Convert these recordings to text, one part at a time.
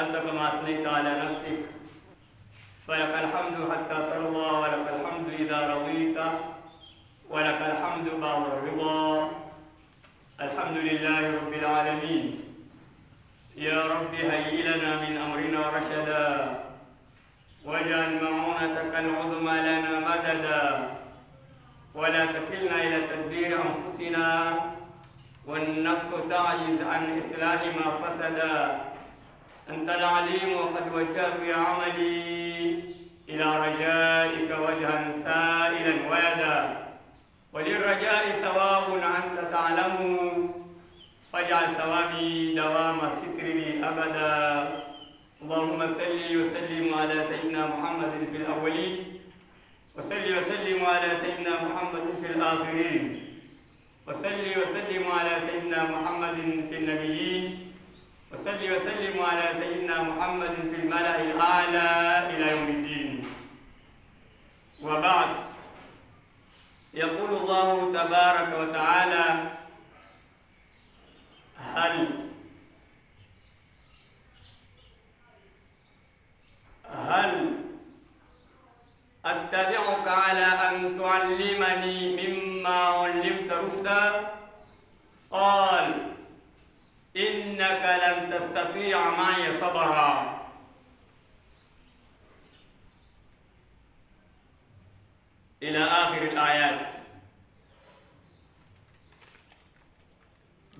أنت كما أثنيت على نفسك. فلك الحمد حتى ترضى، ولك الحمد إذا رضيت، ولك الحمد بعد الرضا. الحمد لله رب العالمين. يا رب هيئ لنا من أمرنا رشدا، واجعل معونتك العظمى لنا مددا، ولا تكلنا إلى تدبير أنفسنا والنفس تعجز عن إصلاح ما فسدا. أنت العليم وقد وجهت يا عملي إلى رجائك وجها سائلا ويدا، وللرجاء ثواب أنت تعلم، فاجعل ثوابي دوام ستري أبدا. اللهم صل وسلم على سيدنا محمد في الأولين، وصل وسلم على سيدنا محمد في الآخرين، وصل وسلم على سيدنا محمد في النبيين، وصل وسلم على سيدنا محمد في الملأ الأعلى إلى يوم الدين. وبعد، يقول الله تبارك وتعالى: هل أتبعك على أن تعلمني مما علمت رشدا؟ قال: إنك لن تستطيع معي صبرا. إلى آخر الآيات.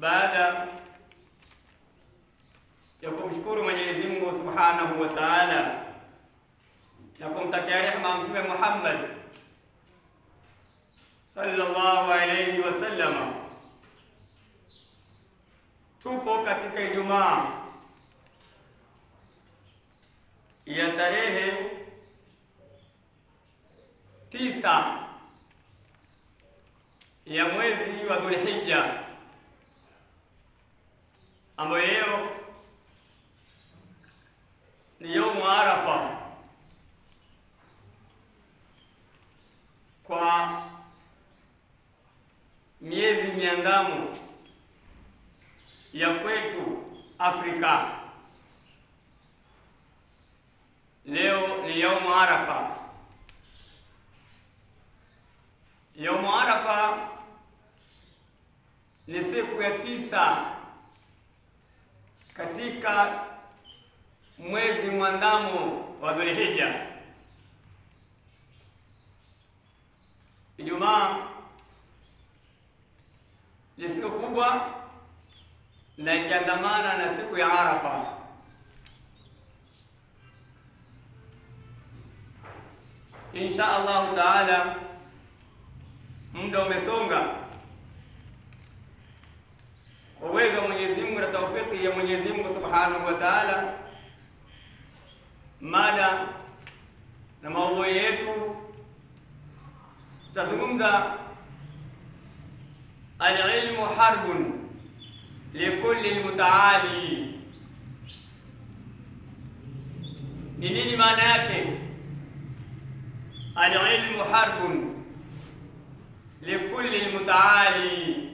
Baada ya kumshukuru Mwenyezi Mungu Subhanahu wa Ta'ala na kumtakia rehema Mtume Muhammad sallallahu alayhi wasallam, tupo katika Ijumaa ya tarehe 9 ya mwezi wa Dhulhijja, ambayo leo ni yaumu Arafa kwa miezi miandamo ya kwetu Afrika. Leo ni yaumu Arafa. Yaumu Arafa ni siku ya 9 katika mwezi mwandamo wa Dhulhijja. Ijumaa ni siku kubwa na ikiandamana na siku ya Arafa. Insha Allah Taala, muda umesonga. Kwa uwezo wa Mwenyezi Mungu na taufiki ya Mwenyezi Mungu Subhanahu wa Ta'ala, mada na maudhui yetu tutazungumza al-ilmu harbun likulli al-mutaali. Ni nini maana yake al-ilmu harbun likulli al-mutaali?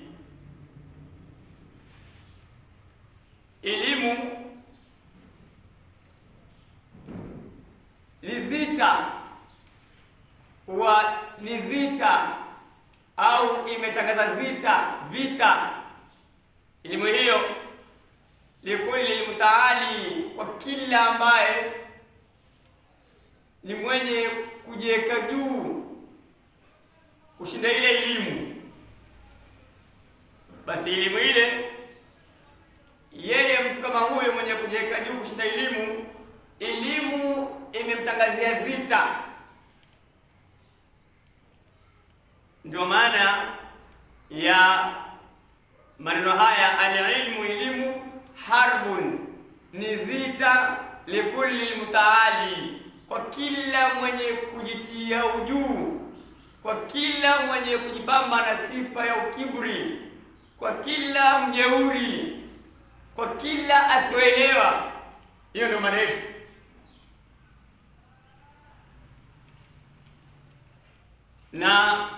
Elimu ni zita ni zita au imetangaza zita, vita. Elimu hiyo likulli mutaali, kwa kila ambaye ni mwenye kujiweka juu kushinda ile elimu, basi elimu ile, yeye mtu kama huyo mwenye kujiweka juu kushinda elimu, elimu imemtangazia zita. Ndio maana ya maneno haya, al-ilmu, elimu, harbun ni zita, likulli mutaali, kwa kila mwenye kujitia ujuu, kwa kila mwenye kujipamba na sifa ya ukiburi, kwa kila mjeuri, kwa kila asioelewa. Hiyo ndio maana yetu. Na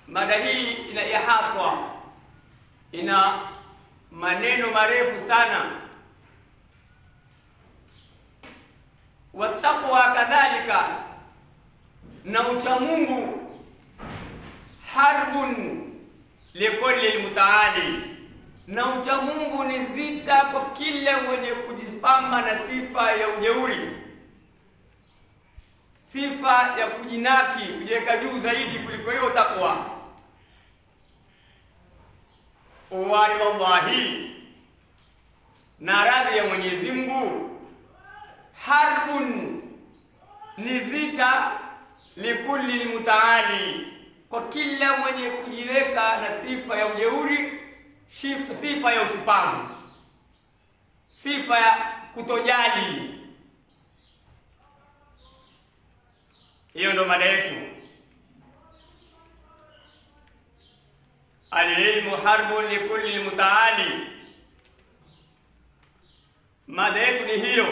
mada hii ina ihata, ina Maneno marefu sana. Wattaqwa kadhalika, na ucha Mungu, harbun likulli almutaali, na ucha Mungu ni zita kwa kila mwenye kujipamba na sifa ya ujeuri, sifa ya kujinaki, kujiweka juu zaidi kuliko hiyo takwa. Wa ridhallahi, na radhi ya Mwenyezi Mungu, harbun ni zita likulli almutaali, kwa kila mwenye kujiweka na sifa ya ujeuri, sifa ya ushupavu, sifa ya kutojali. Hiyo ndo mada yetu. Alilmu harbun likulli mutaali, mada yetu ni hiyo.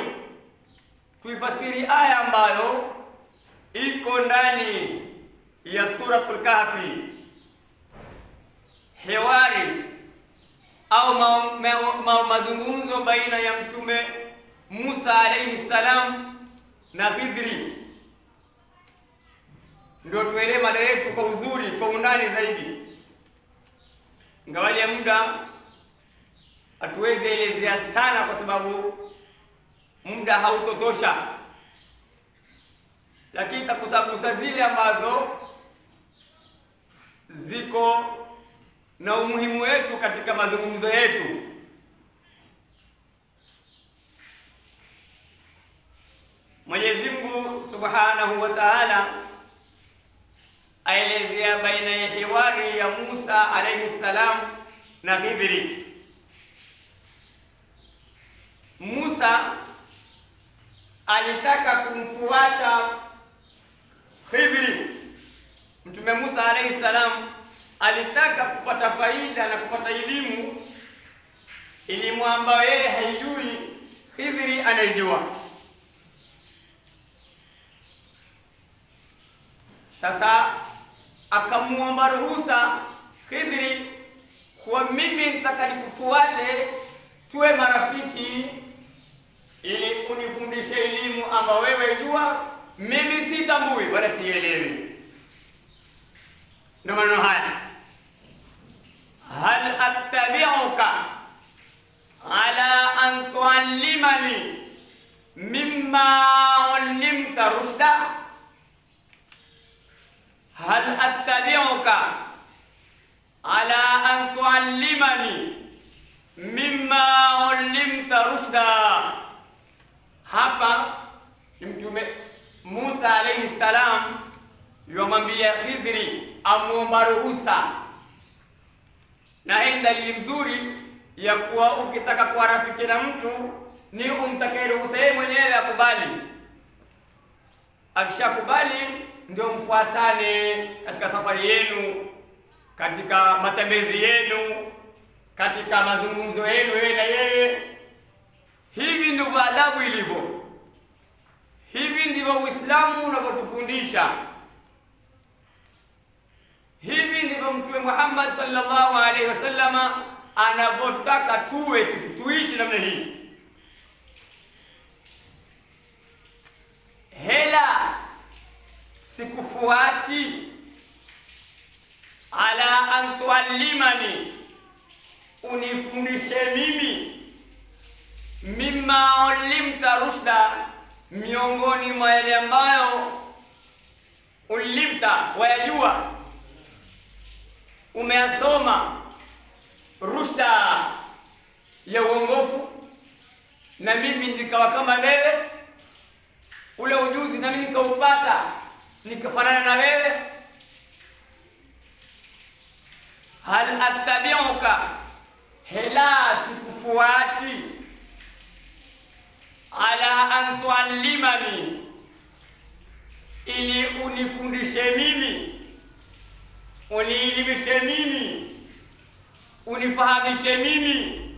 Tuifasiri aya ambayo iko ndani ya Suratul Kahfi, hewari au mazungumzo baina ya Mtume Musa alayhi salam na Khidri. Ndio tuelewe mada yetu kwa uzuri, kwa undani zaidi. Ingawaje muda hatuwezi elezea sana kwa sababu muda hautotosha, lakini takusagusa zile ambazo ziko na umuhimu wetu katika mazungumzo yetu. Mwenyezi Mungu Subhanahu wa Ta'ala aelezea baina ya hiwari ya Musa alayhi salam na Khidri. Musa alitaka kumfuata Khidri. Mtume Musa alayhi salam alitaka kupata faida na kupata elimu, elimu ambayo yeye haijui, Khidri anaijua. Sasa akamuomba ruhusa Khidri, kwa mimi nitaka nikufuate tuwe marafiki ili unifundishe elimu ambayo wewe jua, mimi sitambui wala sielewi. Ndio maneno haya, hal attabi'uka ala an tuallimani mimma ullimta rushda, hal attabi'uka ala an tuallimani mimma ullimta rushda. Hapa Mtume Musa alayhi salam yomwambia Khidri amuomba ruhusa, na hii dalili nzuri ya kuwa ukitaka kuwa rafiki na mtu ni umtakaye ruhusa yeye mwenyewe akubali. Akishakubali ndio mfuatane katika safari yenu, katika matembezi yenu, katika mazungumzo yenu wewe na yeye. Hivi ndivyo adabu ilivyo. Hivi ndivyo Uislamu unavyotufundisha. Hivi ndivyo Mtume Muhammad sallallahu alaihi wasallama anavyotaka tuwe sisi, tuishi namna hii. Hela sikufuati ala an tuallimani, unifundishe mimi, mimma ulimta rushda, miongoni mwa yale ambayo ulimta wayajua, umeyasoma, rushda ya uongofu, na mimi nikawa kama wewe, ule ujuzi na mimi nikaupata, nikafanana na wewe. Hal attabi'uka, hela sikufuati, ala an tuallimani, ili unifundishe mimi, unielimishe mimi, unifahamishe mimi,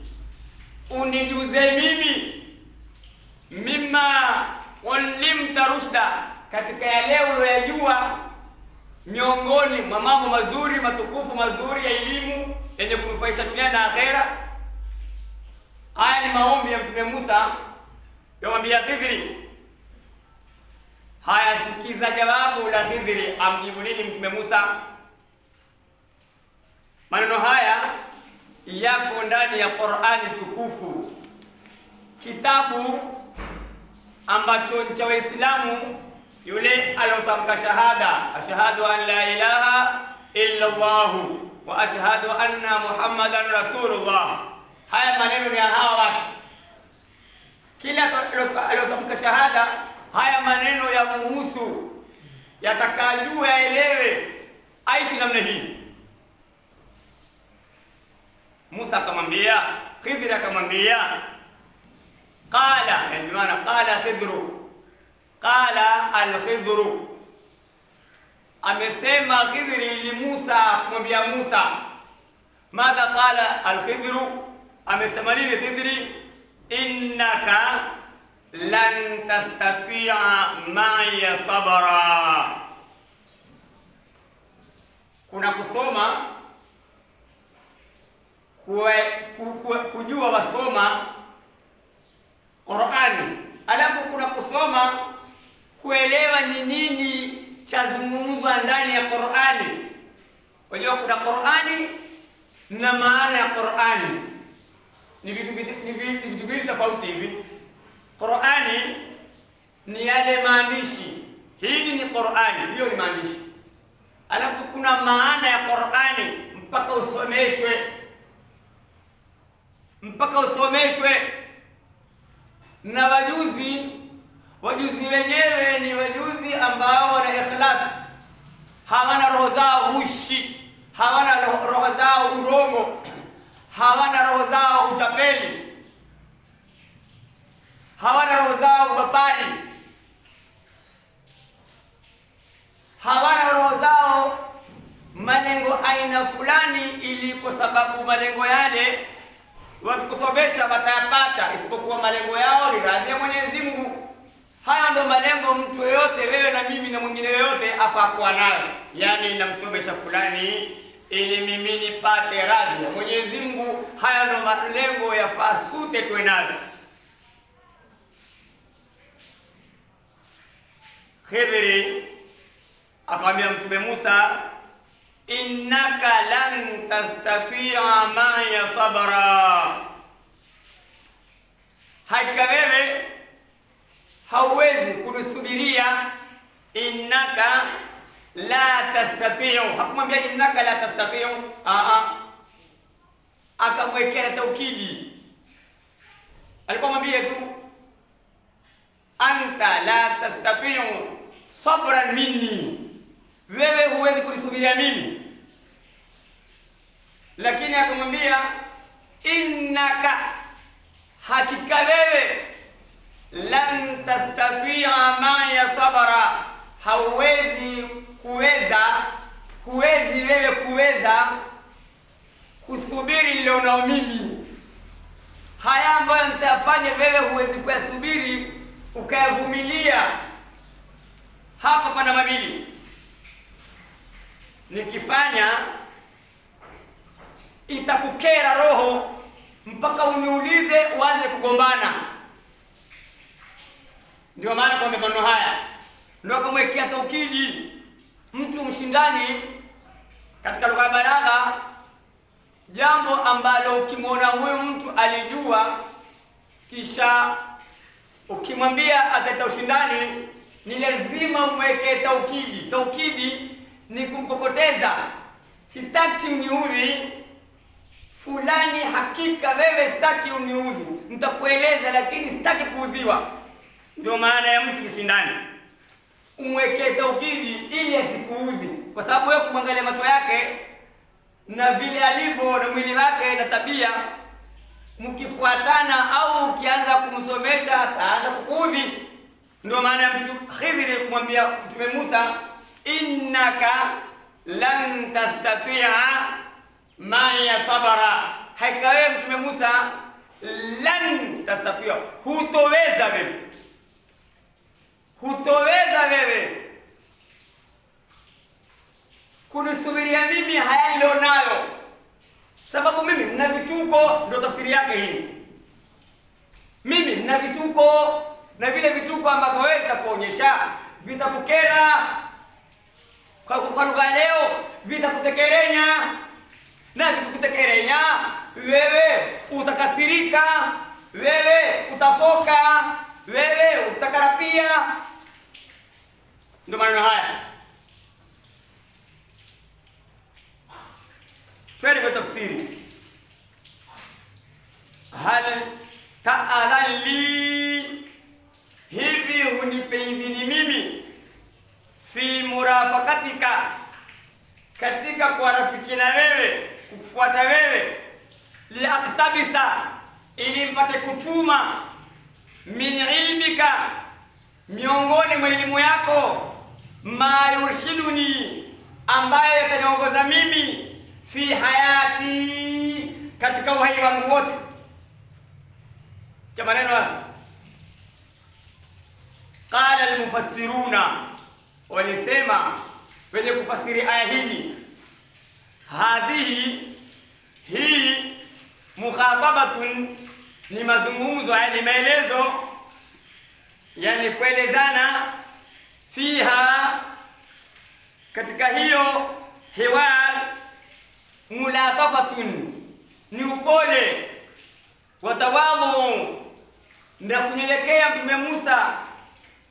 unijuze mimi, mimma ulimta rushda, katika yale uliyojua, miongoni mwa mambo mazuri matukufu mazuri ya elimu yenye kunufaisha dunia na akhera. Haya ni maombi ya Mtume Musa yomwambia Khidri. Haya, sikiza jawabu la Khidri amjibu nini Mtume Musa. Maneno haya yako ndani ya Qur'ani tukufu, kitabu ambacho ni cha Waislamu. Yule alotamka shahada, ashhadu an la ilaha illa Allah wa ashhadu anna Muhammadan rasulullah. Haya maneno ni ya hawa watu. Kila alotamka shahada, haya maneno ya muhusu, yatakajua yaelewe, aishi namna hii. Musa akamwambia, Khidri akamwambia, qala, yani maana qala Khidru, qala al-Khidru, amesema Khidri li Musa, kumwambia Musa. Madha qala al-Khidru, amesema nini Khidri? Innaka lan tastati'a ma'iya sabra. Kuna kusoma, kujua wasoma Qur'ani, alafu kuna kusoma kuelewa ni nini chazungumzwa ndani ya Qur'ani. Unajua kuna Qur'ani na maana ya Qur'ani ni vitu viwili tofauti hivi. Qur'ani ni yale maandishi, hili ni Qur'ani, hiyo ni maandishi. Alafu kuna maana ya Qur'ani mpaka usomeshwe, mpaka usomeshwe na wajuzi. Wajuzi wenyewe ni wajuzi ambao wana ikhlas, hawana roho zao ushi, hawana roho zao urongo, hawana roho zao utapeli, hawana roho zao ubapari, hawana roho zao malengo aina fulani, ili kwa sababu malengo yale wakikusomesha watayapata, isipokuwa malengo yao ni radhi ya Mwenyezi Mungu. Haya ndo malengo mtu yoyote, wewe na mimi na mwingine yoyote afaa kuwa nayo. Yani namsomesha fulani ili mimi nipate radhi ya Mwenyezi Mungu. Haya ndo malengo yafaa sote tuwe nayo. Khidri akamwambia Mtume Musa, innaka lan tastati'a ma'iya sabra, hakika wewe hauwezi kunisubiria. Innaka la tastati'u, hakumwambia innaka la tastati'u, akamwekea taukidi. Alikuwa mwambie tu anta la tastati'u sabran minni, wewe huwezi kunisubiria mimi. Lakini akamwambia innaka, hakika wewe, lan tastati'a ma'iya sabra, hauwezi kuweza, huwezi wewe kuweza kusubiri leo na mimi. Haya ambayo nitafanya wewe huwezi kuyasubiri ukayavumilia. Hapa pana mawili, nikifanya itakukera roho mpaka uniulize uanze kugombana. Ndio maana kwa maneno haya ndio akamwekea taukidi mtu mshindani katika lugha ya balagha, jambo ambalo ukimwona huyu mtu alijua, kisha ukimwambia ataleta ushindani, ni lazima mweke taukidi. Taukidi ni kumkokoteza, sitaki uniudhi fulani, hakika wewe sitaki uniudhi, nitakueleza lakini sitaki kuudhiwa. Ndio maana ya mtu mshindani, umweke taukidi ili asikuudhi, kwa sababu wewe kumwangalia macho yake na vile alivyo na mwili wake na tabia, mkifuatana au ukianza kumsomesha ataanza kukuudhi. Ndio maana ya mtu Khidri kumwambia Mtume Musa, innaka lan tastati'a ma'iya sabra, hakika wewe Mtume Musa lan tastati'a, hutoweza wewe, hutoweza wewe kunisubiria mimi haya nilionayo, sababu mimi nina vituko. Ndio tafsiri yake hii. Mimi nina vituko, na vile vituko ambavyo wewe nitakuonyesha vitakukera. Kwa lugha leo vitakutekerenya, na vikutekerenya wewe utakasirika, wewe utafoka, wewe utakarapia. Ndio maneno haya. Twende kwa tafsiri. Hal ta'adhan li, hivi hunipe idhini mimi, fi murafakatika, katika kwa rafiki na wewe, kufuata wewe, liaktabisa, ili mpate kuchuma, min ilmika, miongoni mwa elimu yako, ma yurshiduni, ambaye yataniongoza mimi, fi hayati, katika uhai wangu wote. Sikia maneno haya. Qala almufassiruna, walisema wenye kufasiri aya hii, hadhihi, hii mukhatabatun, ni mazungumzo, yani maelezo, yani kuelezana, fiha, katika hiyo hiwar, mulatafatun, ni upole, watawadhu, na kunyenyekea Mtume Musa,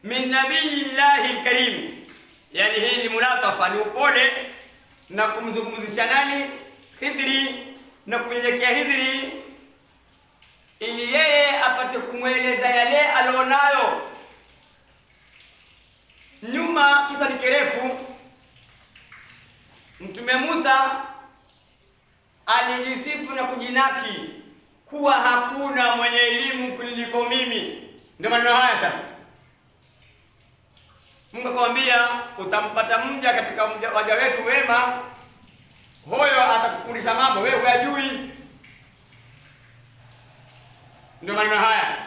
min nabiyillahi alkarim. Yani hii ni mulatafa, ni upole na kumzungumzisha nani? Khidri, na kumnyenyekea Khidri ili yeye apate kumweleza yale alionayo. Nyuma kisa ni kirefu. Mtume Musa alijisifu na kujinaki kuwa hakuna mwenye elimu kuliko mimi. Ndio maneno haya sasa. Mungu akamwambia utampata mja katika waja wetu wema, huyo atakufundisha mambo wewe huyajui. Ndio maneno haya.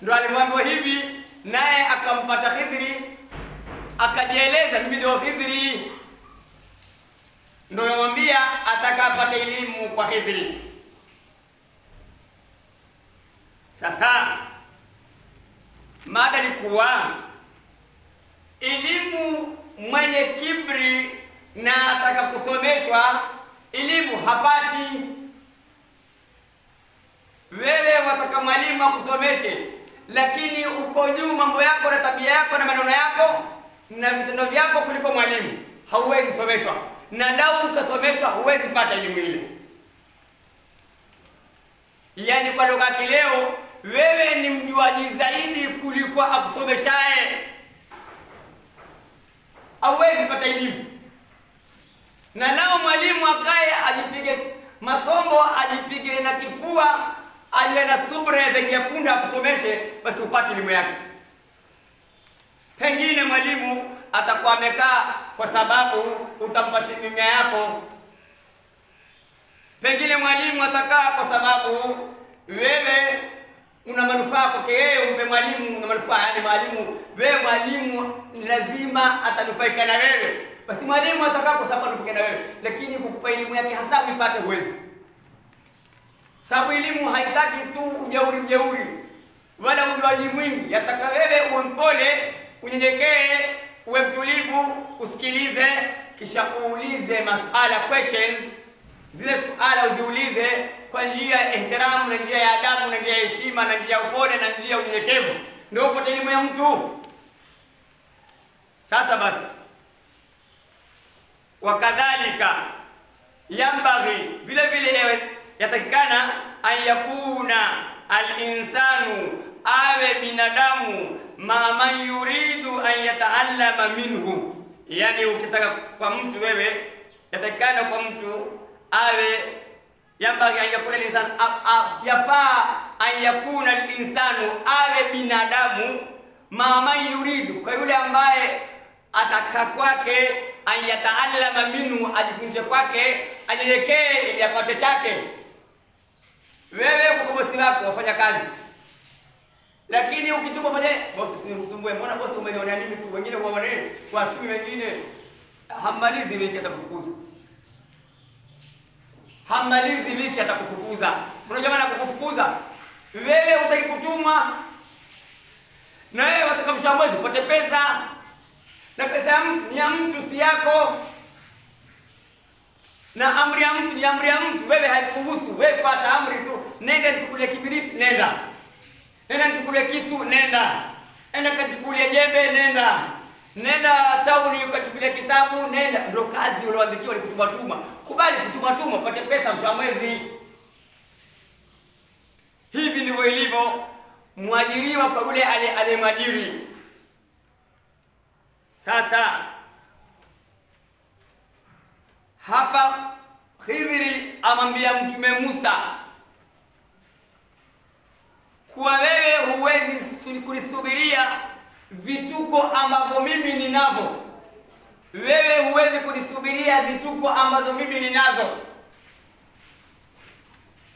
Ndio alimwambia hivi, naye akampata Khidri, akajieleza mimi ndio Khidri. Ndio yamwambia atakapata elimu kwa Khidri. Sasa mada ni kuwa elimu, mwenye kibri na atakaposomeshwa elimu hapati. Wewe wataka mwalimu akusomeshe, lakini uko juu mambo yako na tabia yako na maneno yako na vitendo vyako kuliko mwalimu, hauwezi someshwa. Na lau ukasomeshwa huwezi pata elimu ile. Yani kwa lugha ya leo, wewe ni mjuaji zaidi kuliko akusomeshaye, hauwezi pata elimu. Na lao mwalimu akae ajipige masombo, ajipige na kifua, aje na subra zaidi ya punda akusomeshe, basi upate elimu yake. Pengine mwalimu atakuwa amekaa kwa sababu utampa shilingi yako. Pengine mwalimu atakaa kwa sababu wewe una manufaa kwake yeye, umpe mwalimu una manufaa. Yani mwalimu, wewe mwalimu lazima atanufaika na wewe. Basi mwalimu atakaa kwa sababu anufaika na wewe, lakini kukupa elimu yake hasa uipate huwezi. Sababu elimu haitaki tu ujeuri mjeuri wala ujuaji mwingi, yataka wewe uwe mpole, unyenyekee, uwe mtulivu, usikilize, kisha uulize masala, questions. Zile suala uziulize kwa njia ya ihtiramu na njia ya adabu na njia ya heshima na njia ya upole na njia ya unyenyekevu, ndio upate elimu ya mtu. Sasa basi, wakadhalika yambaghi, vile vile yatakikana, an yakuna al-insanu, awe binadamu, ma man yuridu an yataallama minhu. Yani ukitaka kwa mtu wewe, yatakikana kwa mtu awe, yambaghi an yakuna al-insanu, yafaa an yakuna al-insanu, awe binadamu, ma man yuridu, kwa yule ambaye ataka kwake, an yataallama minhu, ajifunze kwake, anyenyekee ili apate chake. Wewe uko kwa bosi wako wafanya kazi, lakini ukituma fanya bosi, usimsumbue, mbona bosi umeniona nini tu, wengine waone watu wengine hamalizi wiki atakufukuza. Hamalizi wiki atakufukuza. Unajua maana kukufukuza? Wewe hutaki kutumwa, na wewe wataka mwisho wa mwezi upate pesa, na pesa ya mtu ni ya mtu, si yako, na amri ya mtu ni amri ya mtu, wewe haikuhusu. Wewe fuata amri tu. Nenda nichukulie kibiriti, nenda. Nenda nichukulie kisu, nenda. Nenda kachukulie jembe, nenda. Nenda tauni ukachukulie kitabu, nenda. Ndio kazi ulioandikiwa, ni kutuma tuma. Kubali kutuma tuma upate pesa mwisho wa mwezi. Hivi ndivyo ilivyo mwajiriwa kwa yule aliyemwajiri. Sasa hapa Khidri amwambia Mtume Musa kuwa wewe huwezi kulisubiria vituko ambavyo mimi ninavyo. Wewe huwezi kulisubiria vituko ambazo mimi ninazo,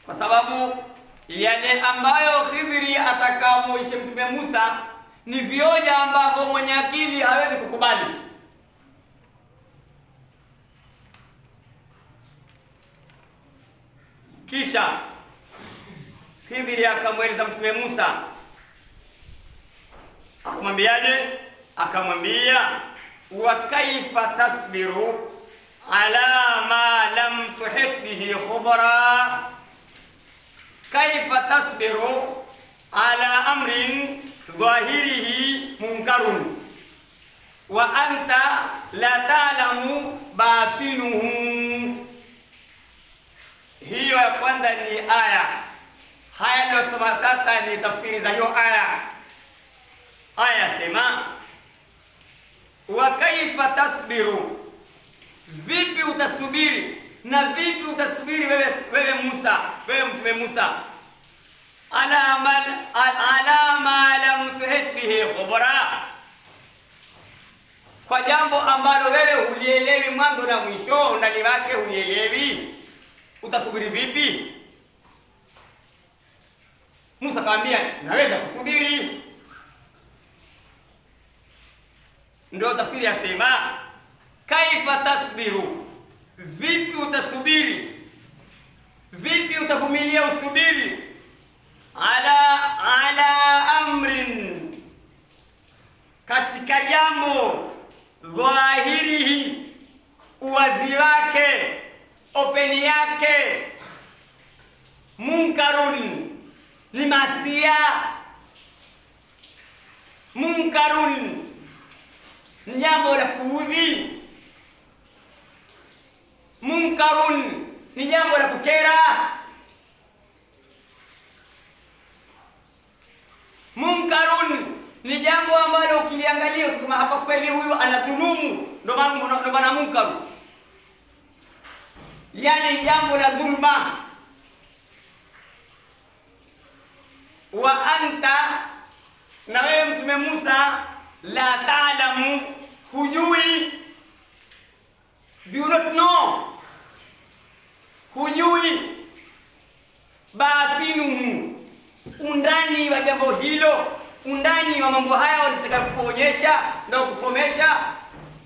kwa sababu yale ambayo Khidri atakamoishe Mtume Musa ni vioja ambavyo mwenye akili hawezi kukubali. Kisha Khidri akamweleza Mtume Musa, akamwambiaje? Akamwambia, wa kaifa tasbiru ala ma lam tuhit bihi khubra, kaifa tasbiru ala amrin dhahirihi munkarun wa anta la ta'lamu batinuhu. Hiyo ya kwanza ni aya. Haya niliyosoma sasa ni tafsiri za hiyo aya. Aya sema, wa kaifa tasbiru, vipi utasubiri? Na vipi utasubiri wewe Musa, wewe Mtume Musa, ala ma lam tuhit bihi khubra, kwa jambo ambalo wewe hulielewi mwanzo na mwisho, undani wake hulielewi, utasubiri vipi? Musa akamwambia, naweza kusubiri. Ndio tafsiri yasema, kaifa tasbiru, vipi utasubiri, vipi utavumilia usubiri, ala amrin, katika jambo dhahirihi, uwazi wake, openi yake, munkarun, ni masia, munkarun, ni jambo la kuudhi, munkarun, ni jambo la kukera, munkarun, ni jambo ambalo ukiliangalia usema hapa kweli huyu anadhulumu, ndio maana munkaru, yani jambo la dhulma. Wa anta, na wewe Mtume Musa, la ta'lamu, hujui, do not know, hujui batinuhu, undani wa jambo hilo, undani wa mambo haya walitaka kuonyesha na kusomesha.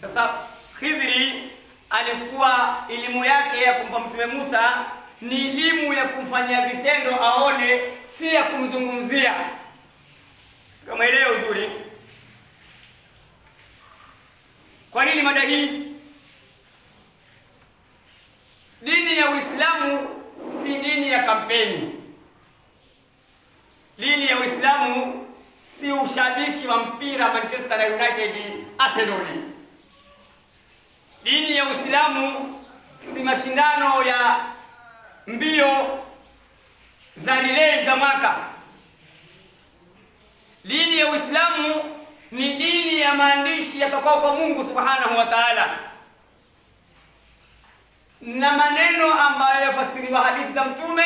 Sasa Khidri alikuwa elimu yake ya kumpa Mtume Musa ni elimu ya kumfanyia vitendo aone, si ya kumzungumzia. Kama ile uzuri. Kwa nini mada hii? Dini ya Uislamu si dini ya kampeni. Dini ya Uislamu si ushabiki wa mpira Manchester United, Arsenal. Dini ya Uislamu si mashindano ya mbio za relay za mwaka. Dini ya Uislamu ni dini ya maandishi yatokao kwa Mungu Subhanahu wa Ta'ala, na maneno ambayo yafasiriwa hadithi za Mtume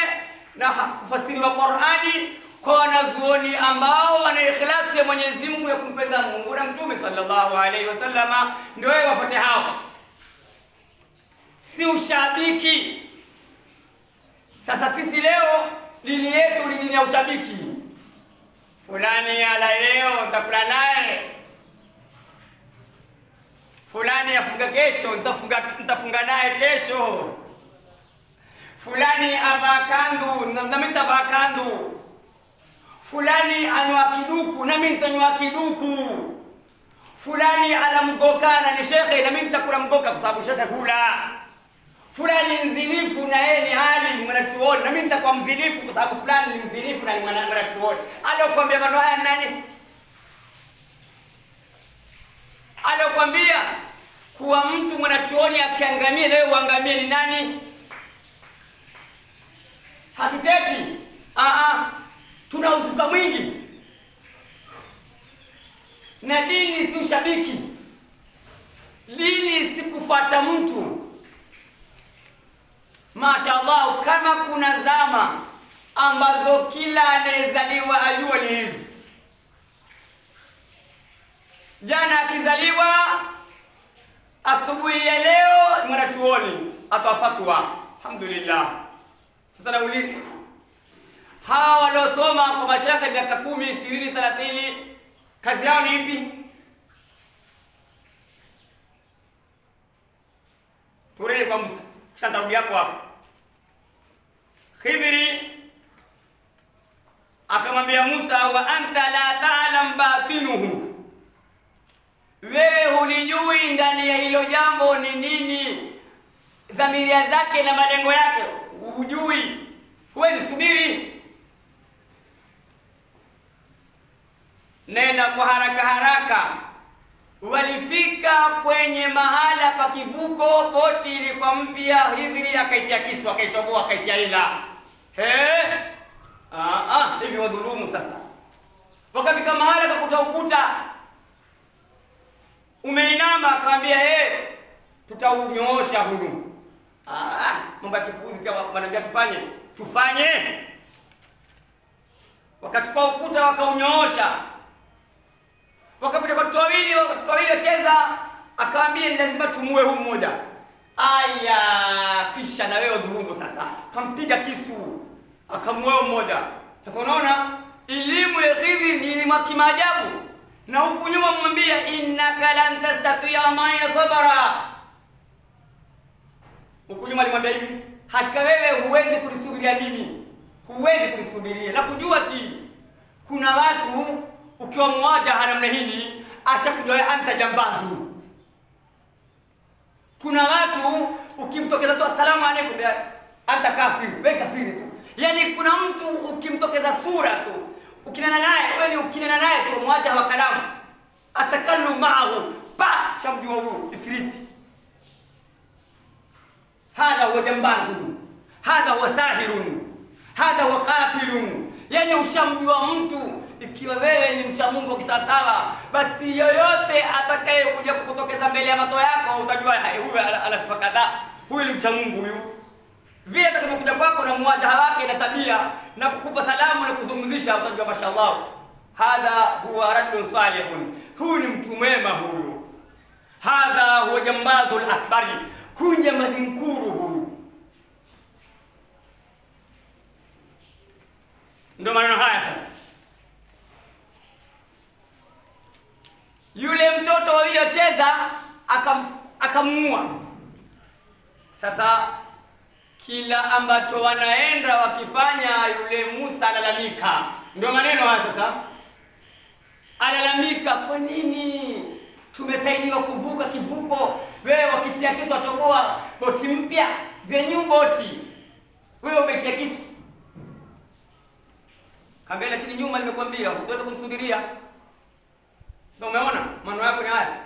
na kufasiriwa Qur'ani kwa wanazuoni ambao wana ikhlasi ya Mwenyezi Mungu ya kumpenda Mungu na Mtume sallallahu alaihi wasallama, ndio wao wafuate hao, si ushabiki. Sasa sisi leo dini yetu ni dini ya ushabiki. Fulani ala leo nitakula naye, fulani afunga kesho nitafunga naye kesho, fulani avaa kandu na mimi nitavaa kandu. Fulani anywa kiduku na mimi nitanywa kiduku. Fulani alamgoka na ni shekhe na mimi nitakula mgoka kwa sababu shekhe hula. Fulani mzinifu na yeye ni alim mwanachuoni na mimi nitakuwa mzinifu kwa sababu fulani ni mzinifu na ni mwanachuoni. Aliyokuambia maneno haya nani? Aliyokuambia kuwa mtu mwanachuoni akiangamia na wewe uangamie ni nani? Hatuteti. Tuna uzuka mwingi. Na dini si ushabiki. Dini si kufuata mtu. Mashaallah, kama kuna zama ambazo kila anayezaliwa ajua ni hizi. Jana akizaliwa, asubuhi ya leo mwanachuoni atoa fatwa. Alhamdulillah. Sasa nauliza, hawa waliosoma kwa mashaka miaka 10, 20, 30 kazi yao ni ipi? Turudi kwa Musa, kisha nitarudi hapo hapo. Khidri akamwambia Musa, wa anta la ta'lam batinuhu, wewe hulijui ndani ya hilo jambo ni nini, dhamiria zake na malengo yake hujui, huwezi subiri. Nenda kwa haraka haraka. Walifika kwenye mahala pa kivuko, boti ilikuwa mpya. Khidri akaitia kisu, akaitoboa, akaitia ila. Hivi wadhulumu sasa. Wakafika mahala kakuta ukuta umeinama, akamwambia tutaunyoosha hulu. Mambo ya kipuuzi pia wananiambia tufanye. Tufanye. Wakachukua ukuta wakaunyoosha. Wakapita kwa watu wawili wacheza, akaambia ni lazima tumue huyu mmoja. Aya, kisha na wewe dhulumu sasa. Kampiga kisu, akamuua mmoja. Sasa unaona elimu ya Khidri ni elimu ya kimaajabu. Na huku nyuma mmwambia innaka lan tastati'a ma'a sabra. Huku nyuma alimwambia hivi, hakika wewe huwezi kunisubiria mimi. Huwezi kunisubiria. Na kujua ti kuna watu ukiwa muwajaha namna hili ashakujua wewe anta jambazu. Kuna watu ukimtokeza tu asalamu alaykum anta kafiri, wewe kafiri tu. Yaani kuna mtu ukimtokeza sura tu, ukinena naye, wewe ni ukinena naye tu muwajaha wa kalamu, atakallu ma'ahu, pa shamjua huyu ifriti. Hadha huwa jambazu, hadha huwa sahirun, hadha huwa qatilun. Yaani ushamjua mtu. Ikiwa wewe ni mcha Mungu kisawasawa, basi yoyote atakayekuja kukutokeza mbele ya macho yako utajua huyu ana sifa kadhaa, huyu ni mcha Mungu huyu. Vile atakapokuja kwako na muwajaha wake na tabia na kukupa salamu na kuzungumzisha, utajua mashallah, hadha huwa rajulun salihun, huyu ni mtu mwema huyu. Hadha huwa jambazul akbari, huyu jambazi mkuru huyu. Ndio maneno haya sasa. Yule mtoto aliyocheza akamuua. Sasa kila ambacho wanaenda wakifanya, yule Musa alalamika. Ndio maneno haya sasa. Alalamika, kwa nini tumesaidiwa kuvuka kivuko, wewe wakitia kisu watoboa boti mpya, the new boti, wewe umetia kisu. Kambia, lakini nyuma nimekuambia hutaweza kumsubiria. Sasa umeona maneno yako ni haya.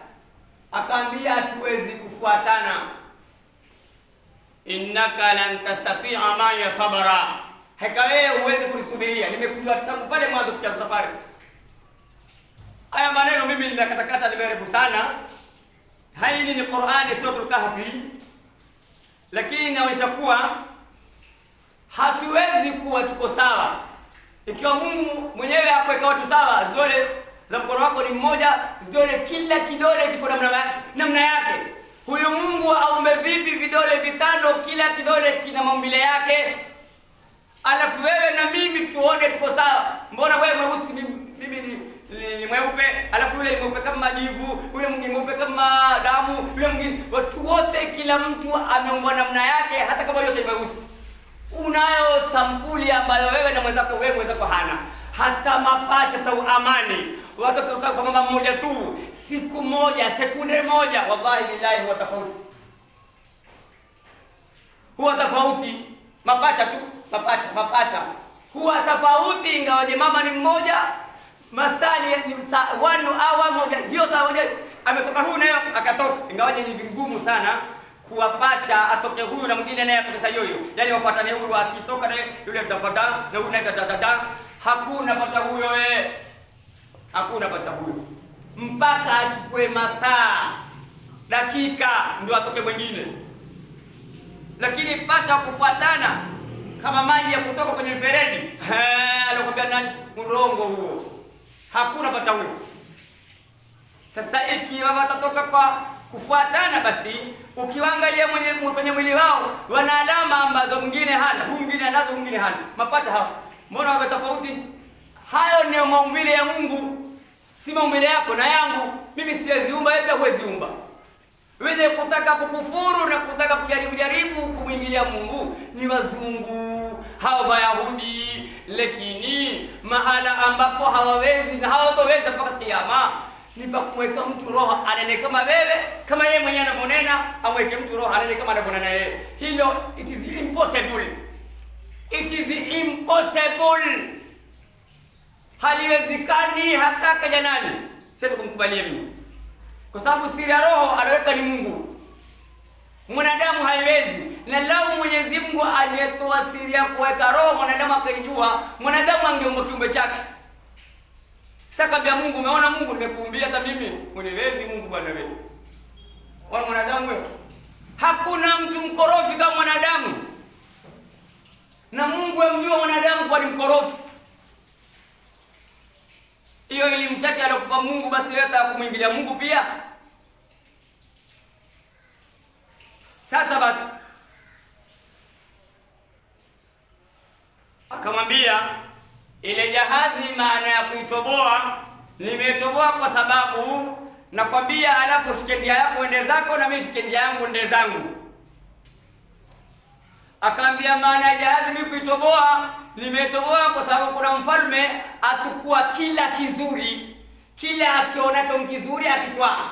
Akaambia hatuwezi kufuatana. Innaka lan tastati'a ma'a sabra, hakika wewe huwezi kunisubiria, nimekujua tangu pale mwanzo tukianza safari. Haya maneno mimi nimekatakata, nimerefu sana. Haini ni Qur'ani suratul Kahfi, lakini inaonyesha kuwa hatuwezi kuwa tuko sawa ikiwa Mungu mwenyewe hakuweka watu sawa. Zidole za mkono wako ni mmoja, zidole kila kidole kiko namna yake. Huyu Mungu aumbe vipi vidole vitano, kila kidole kina maumbile yake? Alafu wewe na mimi tuone tuko sawa. Mbona wewe mweusi, mimi ni mweupe, alafu yule ni mweupe kama majivu, yule mwingine mweupe kama damu, yule mwingine. Watu wote kila mtu ameumbwa namna yake, hata kama yote ni mweusi. Unayo sampuli ambayo wewe na mwenzako, wewe mwenzako hana. Hata mapacha tau amani watoka kwa mama mmoja tu, siku moja, sekunde moja, wallahi billahi huwa tofauti. Huwa tofauti. Mapacha tu, mapacha, mapacha. Huwa tofauti ingawaje mama ni mmoja, masali ni 1 hour moja, hiyo saa moja ametoka huyu naye akatoka. Ingawaje ni vigumu sana kuwapacha atoke huyu na mwingine naye atoke saa hiyo. Yaani wafuatane huyu akitoka naye yule mtapata na huyu naye tatata. Hakuna pacha huyo wewe. Hakuna pacha huyo. Mpaka achukue masaa, dakika ndio atoke mwingine. Lakini pacha kufuatana kama maji ya kutoka kwenye mfereji, alikwambia nani? Urongo huo. Hakuna pacha huyo. Sasa ikiwa watatoka kwa kufuatana, basi ukiangalia kwenye mwili wao wana alama ambazo mwingine hana, huyu mwingine anazo, mwingine hana. Mapacha hao. Mbona wawe tofauti? Hayo ni maumbile ya Mungu, si maumbile yako na yangu. Mimi siwezi umba, wewe pia huwezi umba. Wewe kutaka kukufuru na kutaka kujaribu kumwingilia Mungu ni wazungu, hao Mayahudi, lakini mahala ambapo hawawezi na hawatoweza mpaka kiyama ni pa kumweka mtu roho anene kama wewe, kama yeye mwenyewe anavyonena, amweke mtu roho anene kama anavyonena yeye. Hilo it is impossible. It is impossible. Haliwezekani hata kaja nani. Siwezi kumkubalia mimi. Kwa sababu siri ya roho anaweka ni Mungu. Mwanadamu haiwezi. Na lau Mwenyezi Mungu aliyetoa siri ya kuweka roho mwanadamu akaijua, mwanadamu angeumba kiumbe chake. Sasa kaambia Mungu, umeona Mungu nimekuumbia hata mimi, uniwezi Mungu bwana wewe. Wana mwanadamu wewe. Hakuna mtu mkorofi kama mwanadamu. Na Mungu amjua mwanadamu kwa ni mkorofi. Hiyo elimu chache aliyokupa Mungu, basi wewe utakumwingilia Mungu pia. Sasa basi akamwambia ile jahazi maana ya kuitoboa, nimetoboa kwa sababu nakwambia, alafu shike ndia yako ende zako na mimi shike ndia yangu ende zangu. Akaambia maana ya jahazi mimi kuitoboa, nimetoboa kwa sababu kuna mfalme atukua kila kizuri, kila akionacho kizuri akitwaa.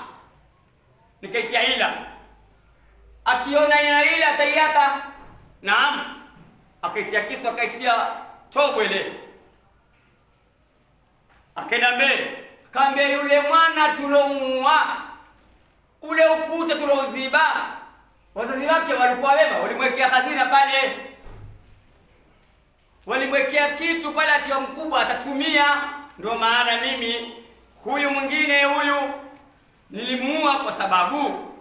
Nikaitia ila. Akiona ina ila ataiata. Naam. Akaitia kisu, akaitia tobo ile. Akaenda mbele, akaambia yule mwana tulomuua, ule ukuta tulouziba, wazazi wake walikuwa wema, walimwekea hazina pale. Walimwekea kitu pale akiwa mkubwa atatumia. Ndio maana mimi huyu mwingine huyu nilimuua kwa sababu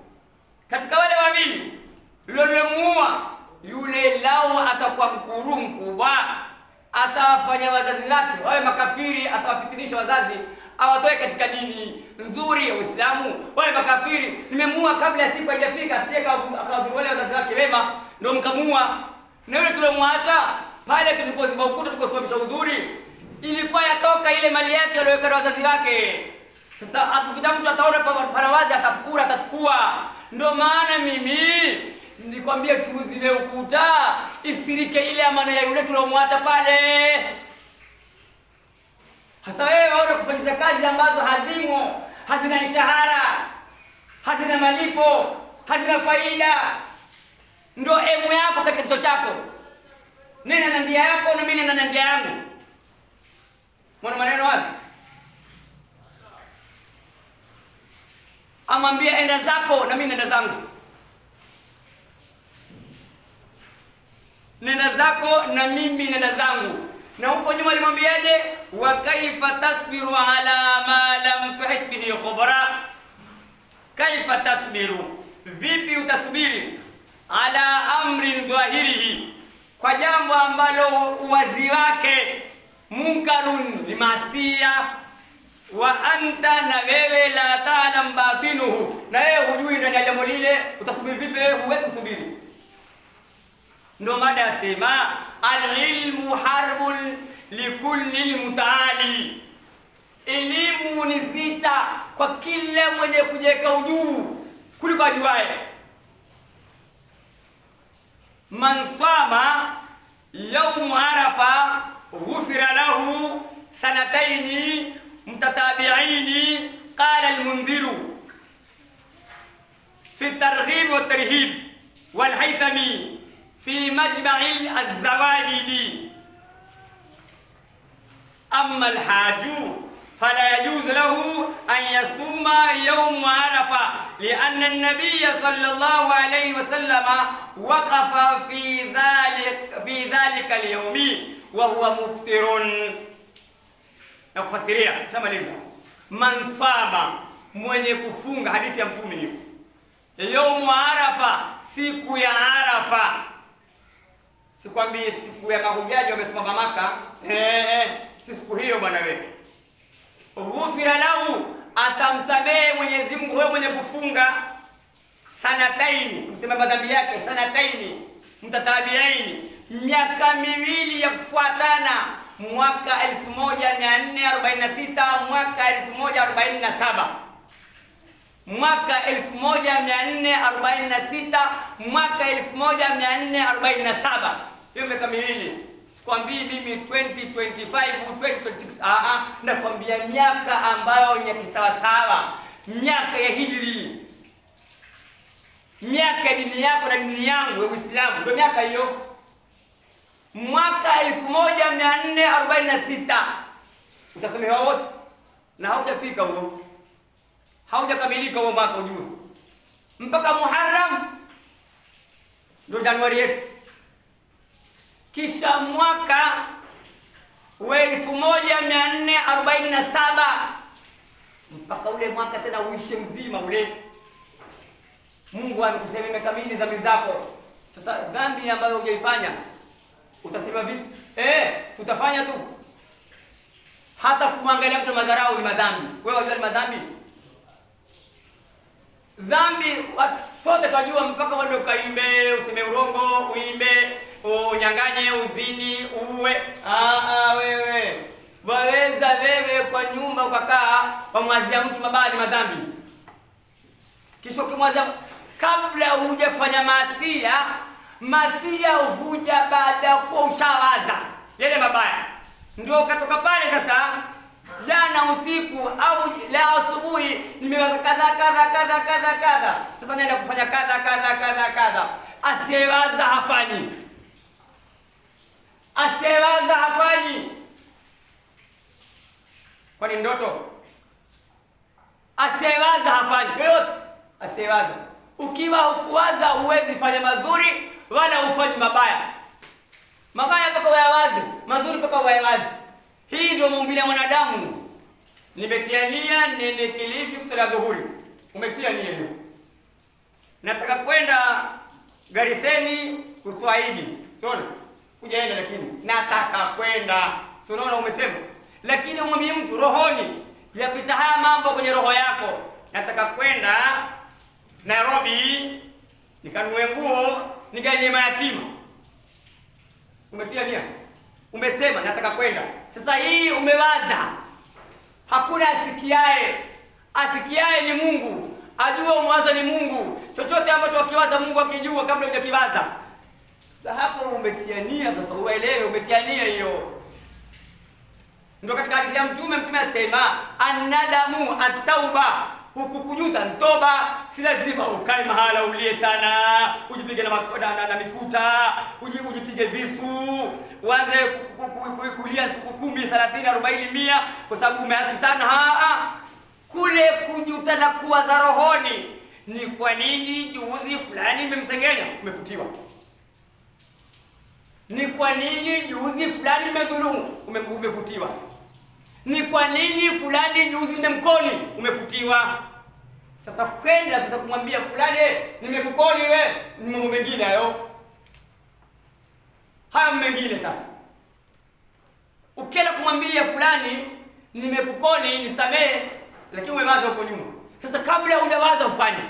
katika wale wawili yule nilimuua yule lao atakuwa mkuru mkubwa, atawafanya wazazi wake wawe makafiri, atawafitinisha wazazi awatoe katika dini nzuri ya Uislamu wawe makafiri. Nimemuua kabla ya siku haijafika, asije akawadhuru wale wazazi wake wema, ndio mkamuua. Na yule tuliomwacha pale tulipoziba ukuta tukosimamisha uzuri, ilikuwa yatoka ile mali yake aliyoweka na wazazi wake. Sasa akipita mtu ataona pana wazi, atafukura, atachukua. Ndio maana mimi nikwambie tuzibe ukuta, istirike ile amana ya yule tuliomwacha pale. Hasa wewe waona kufanya kazi ambazo hazimo, hazina mshahara, hazina malipo, hazina faida. Ndio emu yako katika kichwa chako. Nena na ndia yako na mimi nena na ndia yangu. Mwana maneno wapi? Amwambia enda zako na mimi nenda zangu. Nenda zako na mimi nenda zangu. Na huko nyuma alimwambiaje? Wa kaifa tasbiru ala ma lam tuhit bihi khubra. Kaifa tasbiru, vipi utasubiri ala amrin dhahirihi, kwa jambo ambalo uwazi wake munkarun ni masia, wa anta, na wewe la ta'lam batinuhu, na wewe hujui ndani ya jambo lile, utasubiri vipi? Wewe huwezi kusubiri. Ndio mada yasema al-ilmu harbun likulli mutaali, elimu ni zita kwa kila mwenye kujiweka ujuu kuliko ajuaye. Man sama yawm arafa ghufira lahu Sanataini mutatabi'aini. Qala al-Mundhir fi at-targhib wa at-tarhib wal Haythami fi majma' az-zawaid. Amma al-haju fala yajuz lahu an yasuma yawm Arafa lianna an-nabiy sallallahu alayhi wa sallama waqafa fi dhalika al-yawm wa huwa muftirun. Nakufasiria, shamaliza. Man sama, mwenye kufunga, hadithi ya Mtume hiyo. Yawm Arafa, siku ya Arafa. Sikwambii siku ya mahujaji wamesimama Maka. Si siku hiyo bwana wewe. Ghufira lahu, atamsamehe Mwenyezi Mungu wewe mwenye kufunga sanataini, tumsema madhambi yake sanataini mutatabiaini, miaka miwili ya kufuatana, mwaka 1446 mwaka 1047, mwaka 1446 mwaka 1447. Hiyo miaka miwili. Sikwambii mimi 2025 2026, nakwambia miaka ambayo ni ya kisawasawa, miaka ya hijri, miaka ya dini yako na dini yangu ya Uislamu, ndio miaka hiyo. Mwaka 1446 utasamehewa wote, na haujafika huo, haujakamilika huo mwaka ujue, mpaka Muharram ndio Januari yetu. Kisha mwaka wa 1447 mpaka ule mwaka tena uishe mzima ule. Mungu amekusema imekamili dhambi zako. Sasa dhambi ambayo hujaifanya utasema vipi? Utafanya tu. Hata kumwangalia mtu madharau ni madhambi. Wewe unajua ni madhambi? Dhambi sote tunajua, mpaka wewe ukaimbe, useme urongo, uimbe, unyanganye, uzini, uwe. Wewe waweza wewe kwa nyumba ukakaa wamwazia mtu mabaya ni madhambi. Kisha ukimwazia kabla hujafanya masia, masia huja baada ya kuwa ushawaza yale mabaya. Ndio ukatoka pale sasa, jana usiku au leo asubuhi nimewaza kadha kadha kadha kadha kadha, sasa naenda kufanya kadha kadha kadha kadha. Asiyewaza hafanyi. Asiyewaza hafanyi. Kwani ndoto? Asiyewaza hafanyi. Yoyote asiyewaza. Ukiwa hukuwaza huwezi fanya mazuri wala hufanyi mabaya. Mabaya mpaka uyawaze, mazuri mpaka uyawaze. Hii ndio maumbile ya mwanadamu. Nimetia nia niende Kilifi kusali dhuhuri. Umetia nia hiyo. Nataka kwenda Gariseni kutoa idi. Sio? Hujaenda lakini nataka kwenda. Sio, unaona umesema. Lakini umwambie mtu rohoni, yapita haya mambo kwenye roho yako. Nataka kwenda Nairobi nikanunue nguo niganye mayatima. Umetia nia. Umesema nataka kwenda. Sasa hii umewaza. Hakuna asikiaye. Asikiaye ni Mungu. Ajua umwaza ni Mungu. Chochote ambacho ukiwaza Mungu akijua kabla hujakiwaza. Sasa hapo umetia nia, sasa uelewe umetia nia hiyo. Ndio katika hadithi ya Mtume, Mtume asema anadamu at-tauba, huku kujuta ntoba. Si lazima ukae mahala ulie sana, ujipige na mikuta, ujipige visu, uanze kulia siku 10, 30, 40, 100 kwa sababu umeasi sana. Kule kujuta na kuwaza rohoni, ni kwa nini juzi fulani nimemsengenya, umefutiwa. Ni kwa nini juzi fulani nimedhulumu, umefutiwa. Ni kwa nini fulani juzi nimemkoni, umefutiwa. Sasa kwenda sasa kumwambia fulani nimekukoni we, ni mambo mengine hayo. Hayo mengine sasa. Ukienda kumwambia fulani nimekukoni nisamehe, lakini umewaza huko nyuma. Sasa kabla hujawaza ufanye.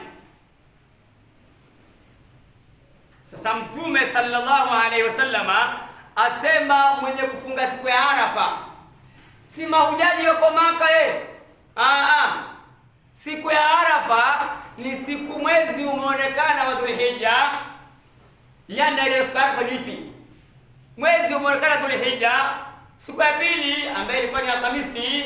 Sasa Mtume sallallahu alaihi wasallama asema mwenye kufunga siku ya Arafa, si mahujaji wako Maka Siku ya Arafa ni siku mwezi umeonekana wa Dhulhijja. Yanda ile siku ya Arafa ni ipi? Mwezi umeonekana Dhulhijja, Siku ya pili ambayo ilikuwa ni Alhamisi,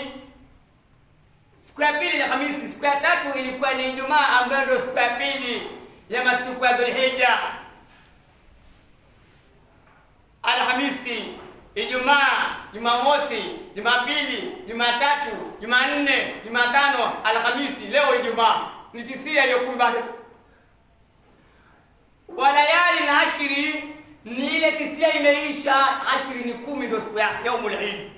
siku ya pili ni Alhamisi. Siku ya tatu ilikuwa ni Ijumaa ambayo ndio siku ya pili ya masiku ya Dhulhijja. Alhamisi, Ijumaa, Jumamosi, Jumapili, Jumatatu, Jumanne, Jumatano, Alhamisi, leo Ijumaa. Ni tisia iliyokuwa. Walayali na ashiri ni ile tisia imeisha, ashiri ni 10 ndio siku ya yaumul Eid.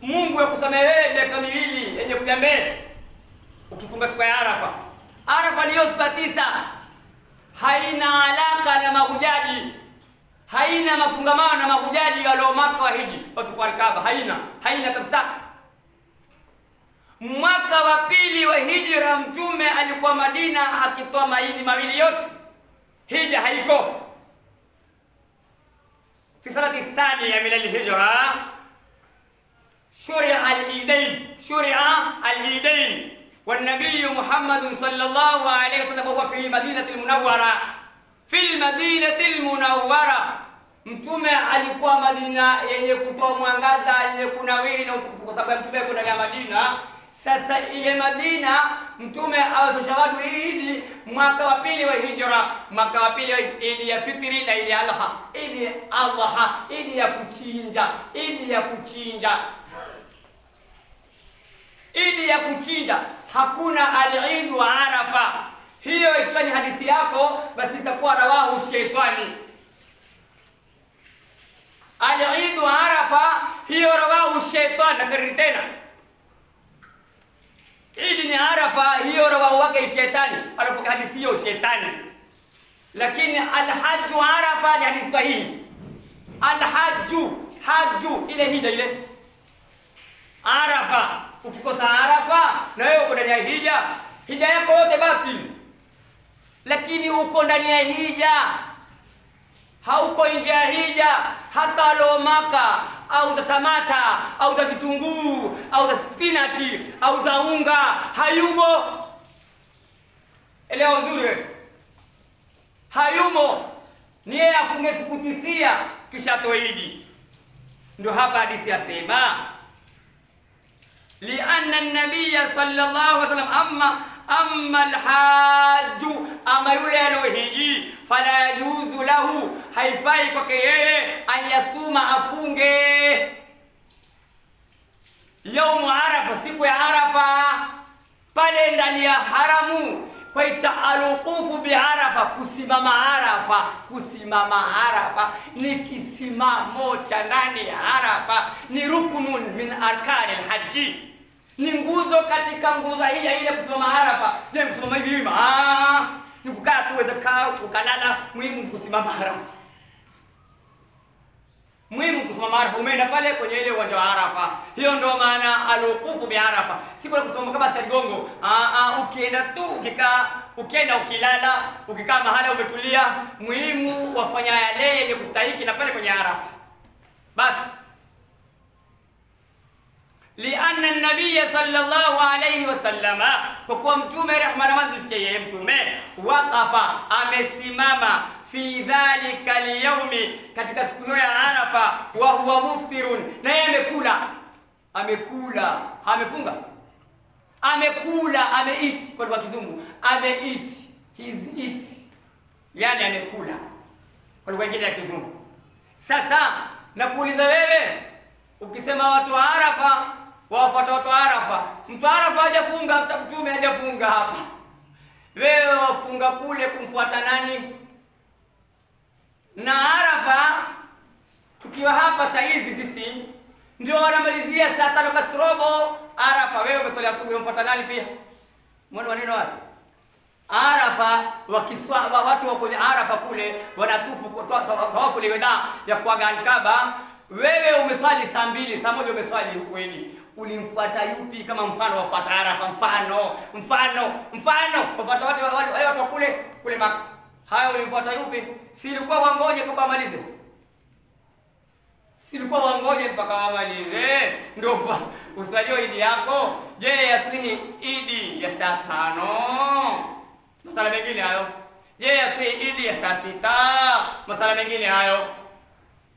Mungu akusamehe wewe miaka miwili yenye kuja mbele ukifunga siku ya Arafa. Arafa ni siku ya 9. Haina alaka na mahujaji, haina mafungamano na mahujaji walio Maka wa hiji watu wa Kaaba, haina kabisa. Mwaka wa pili wa hijra Mtume alikuwa Madina akitoa maidi mawili yote, hija haiko. Fi sanati thaniya min al-hijra shuri'a al-idain, shuri'a al-idain. والنبي محمد صلى الله عليه وسلم هو في المدينة المنورة، في المدينة المنورة. Mtume alikuwa Madina yenye kutoa mwangaza, yenye kunawiri na utukufu, kwa sababu Mtume kuna ya Madina. Sasa ile Madina Mtume awasosha watu Idi mwaka wa pili wa hijra, mwaka wa pili Idi ya fitri na Idi adha, Idi adha, Idi ya kuchinja, Idi ya kuchinja, Idi ya kuchinja. Hakuna al-Eid wa Arafa. Hiyo ikiwa ni hadithi yako basi itakuwa rawahu shaitani. Al-Eid wa Arafa hiyo rawahu shaitani. Nakariri tena, Eid ni Arafa, hiyo rawahu wake shaitani, anapoka hadithi hiyo shaitani. Lakini al-Hajj Arafa ni hadithi sahihi. Al-Hajj, hajju ile hija ile Arafa. Ukikosa Arafa na wewe uko ndani ya hija, hija yako yote batili. Lakini uko ndani ya hija, hauko nje ya hija. Hata lo Maka au za tamata au za vitunguu au za spinachi au za unga hayumo. Elewa uzuri, hayumo. Ni yeye afunge siku 9 kisha toidi. Ndio hapa hadithi yasema لأن النبي صلى الله عليه وسلم أما الحاج أما يولي فلا يجوز له haifai kwake yeye an yasuma, afunge yaumu Arafa, siku ya Arafa pale ndani ya haramu. Kwa itaaluqufu bi Arafa, kusimama Arafa, kusimama Arafa ni kisimamo cha ndani ya Arafa, ni rukunun min arkani alhaji, ni nguzo katika nguzo hii ile kusimama Arafa. Je, kusimama hivi hivi? Ni kukaa tu, uweze kukaa ukalala. Muhimu kusimama Arafa, muhimu kusimama Arafa. Umeenda pale kwenye ile uwanja wa Arafa, hiyo ndio maana aluqufu bi Arafa. Si kwa kusimama kama askari gongo. Ukienda tu ukikaa, ukienda ukilala, ukikaa mahala umetulia, muhimu wafanya yale yenye kustahiki na pale kwenye Arafa. Bas. لأن النبي صلى الله عليه وسلم kwa mtume rehma na amani zimfikie mtume waqafa, amesimama fi dhalika al-yawmi, katika siku hiyo ya Arafa, wa huwa muftirun, na yeye amekula, amekula, amefunga, amekula, ameeat kwa lugha ya Kizungu, ameeat, he's eat, yani amekula kwa lugha nyingine ya Kizungu. Sasa nakuuliza wewe, ukisema watu wa Arafa wafuata watu wa Arafa, mtu Arafa hajafunga, mtume hajafunga hapa, wewe wafunga kule kumfuata nani? Na Arafa tukiwa hapa saa hizi sisi ndio wanamalizia saa 5:15 Arafa. Wewe umeswali asubuhi, umfuata nani pia? Mbona maneno haya? Arafa wakiswa watu wa kwenye Arafa kule wanatufu tawafu liweda ya kuaga Al-Kaaba. Wewe umeswali saa 2, saa 1 umeswali huko hivi. Ulimfuata yupi? Kama mfano wafuata Arafa, mfano, mfano, mfano wafuata watu wale watu kule kule Maka. Haya, ulimfuata yupi? Si ilikuwa wangoje mpaka wamalize? Si ilikuwa wangoje mpaka wamalize ndio uswalio idi yako? Je, yaswihi idi ya saa 5? Masala mengine hayo. Je, yaswihi idi ya saa 6? Masala mengine hayo.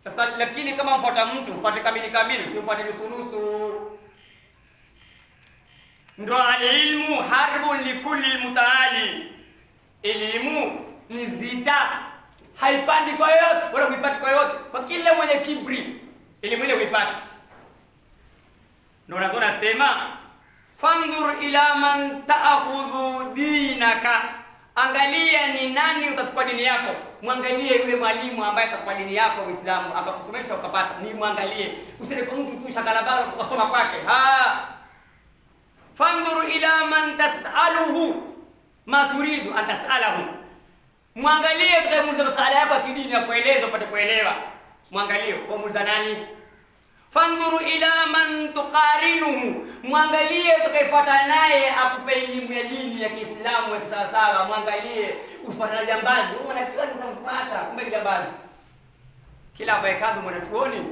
Sasa lakini kama mfuata mtu mfuate kamili kamili, usimfuate nusu nusu. Ndo alilmu harbun likulli mutaali. Elimu ni zita, haipandi kwa yoyote wala huipati kwa yoyote, kwa kila mwenye kibri elimu ile huipati. Ndio unazoona sema fandhur ila man ta'khudhu dinaka, angalia ni nani utachukua dini yako. Mwangalie yule mwalimu ambaye atakupa dini yako Uislamu, akakusomesha ukapata, ni mwangalie. Usiende kwa mtu tu shakalabala ukasoma kwake. Ha, fandhur ila man tas'aluhu ma turidu an tas'alahu, mwangalie utakayemuuliza masala yako ya kidini akueleze upate kuelewa. Mwangalie wamuuliza nani? Fandhuru ila man tuqarinuhu, mwangalie utakayefuatana naye akupe elimu ya dini ya Kiislamu ya kisawasawa. Mwangalie, ufuatana na jambazi, wewe unafikiri utamfuata, kumbe jambazi. Kila avae kanzu mwanachuoni,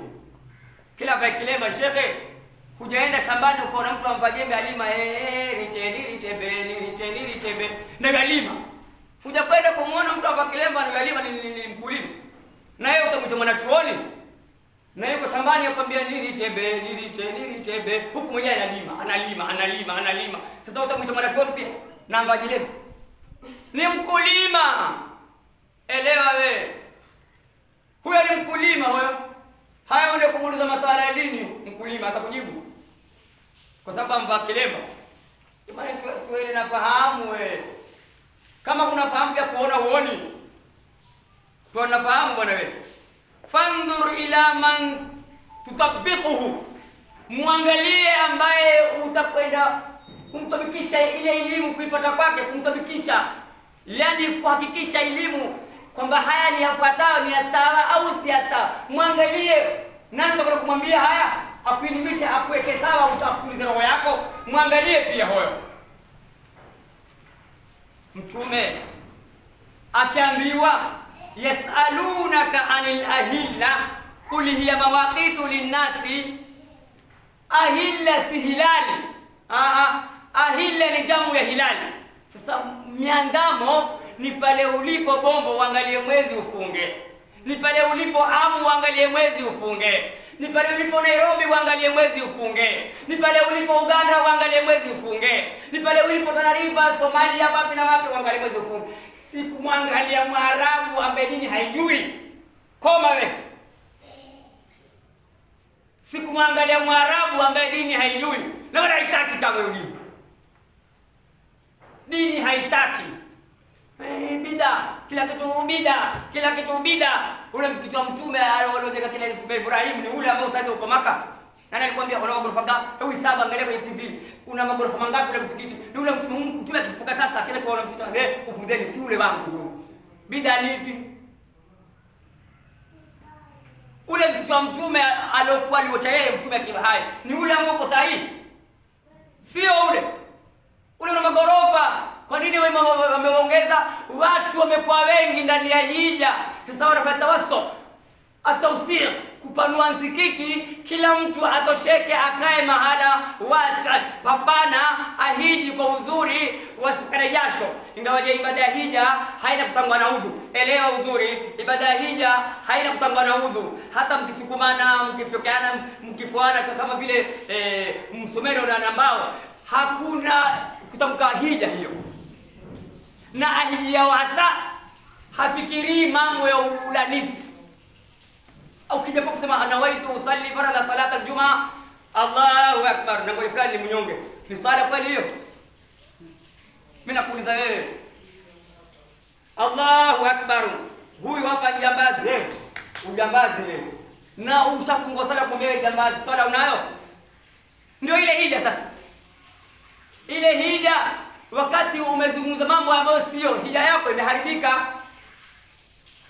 kila avae kilemba shekhe. Hujaenda shambani ukaona mtu amvaa jembe alima, richeni richebeni richeni richebe na alima. Hujakwenda kumuona mtu amvaa kilemba na alima ni mkulima, na yeye utamwita mwanachuoni? Na yuko shambani akwambia nirichebe niriche nirichebe, huku mwenyewe analima analima analima analima. Sasa utamwita mwanachuoni pia na amvaa kilemba? Ni mkulima. Elewa we, huyo ni mkulima huyo. Haya, ndio kumuuliza masala ya dini mkulima atakujibu, kwa sababu amvaa kilemba. Imani tuele na fahamu we. Kama kuna fahamu ya kuona huoni, tunafahamu bwana we. Fandhur ila man tutabiquhu, muangalie ambaye utakwenda kumtabikisha ile elimu, kuipata kwake, kumtabikisha, yani kuhakikisha elimu kwamba haya ni yafuatayo ni ya sawa au si ya sawa. Muangalie nani utakwenda kumwambia haya, akuelimishe, akuweke sawa, utakutuliza roho yako. Muangalie pia huyo. Mtume akiambiwa yasalunaka anil ahilla qul hiya mawaqitu linnasi. Ahilla si hilali. Ahilla ni jamu ya hilali. Sasa miandamo ni pale ulipo Bombo uangalie mwezi ufunge, ni pale ulipo Amu uangalie mwezi ufunge, ni pale ulipo Nairobi uangalie mwezi ufunge, ni pale ulipo Uganda uangalie mwezi ufunge, ni pale ulipo Tana River, Somalia, wapi na wapi uangalie mwezi ufunge. Sikumwangalia Mwarabu ambaye dini haijui. Koma we. Sikumwangalia Mwarabu ambaye dini haijui na wala haitaki kama dini. Dini haitaki. Bida, kila kitu bida, kila kitu bida. Ule msikiti wa Mtume aliojenga kile Mtume Ibrahim ni ule ambao sasa uko Maka. Nani alikwambia una magorofa ngapi? Hebu hesabu, angalia kwenye TV. Una magorofa mangapi ule msikiti? Ni ule Mtume Mtume akifuka sasa kile kwa ule msikiti, uvundeni, si ule wangu huo. Bida ni ipi? Ule msikiti wa Mtume aliokuwa aliocha yeye Mtume akiwa hai ni ule ambao uko sahihi. Sio ule. Ule una magorofa. Kwa nini wameongeza? Watu wamekuwa wengi ndani ya hija. Sasa wanafanya tawasso, atawsir, kupanua msikiti, kila mtu atosheke, akae mahala wasa, papana, ahiji kwa uzuri, wasikare jasho. Ingawaje ibada ya hija haina kutangwa na udhu. Elewa uzuri, ibada ya hija haina kutangwa na udhu. Hata mkisukumana, mkifyokeana, mkifuana kama vile msumeno na mbao, hakuna kutamka hija hiyo. Na ahija wasa hafikiri mambo ya ulanisi. Ukija kwa kusema anawaitu usalli faradha salata aljuma, Allahu akbar, na kwa fulani mnyonge, ni swala kweli hiyo? Mimi nakuuliza wewe, Allahu akbar, huyu hapa ni jambazi, ujambazi wewe, na ushafungwa sala kwa wewe jambazi, swala unayo? Ndio ile hija sasa. Ile hija wakati umezungumza mambo ambayo sio, hija yako imeharibika.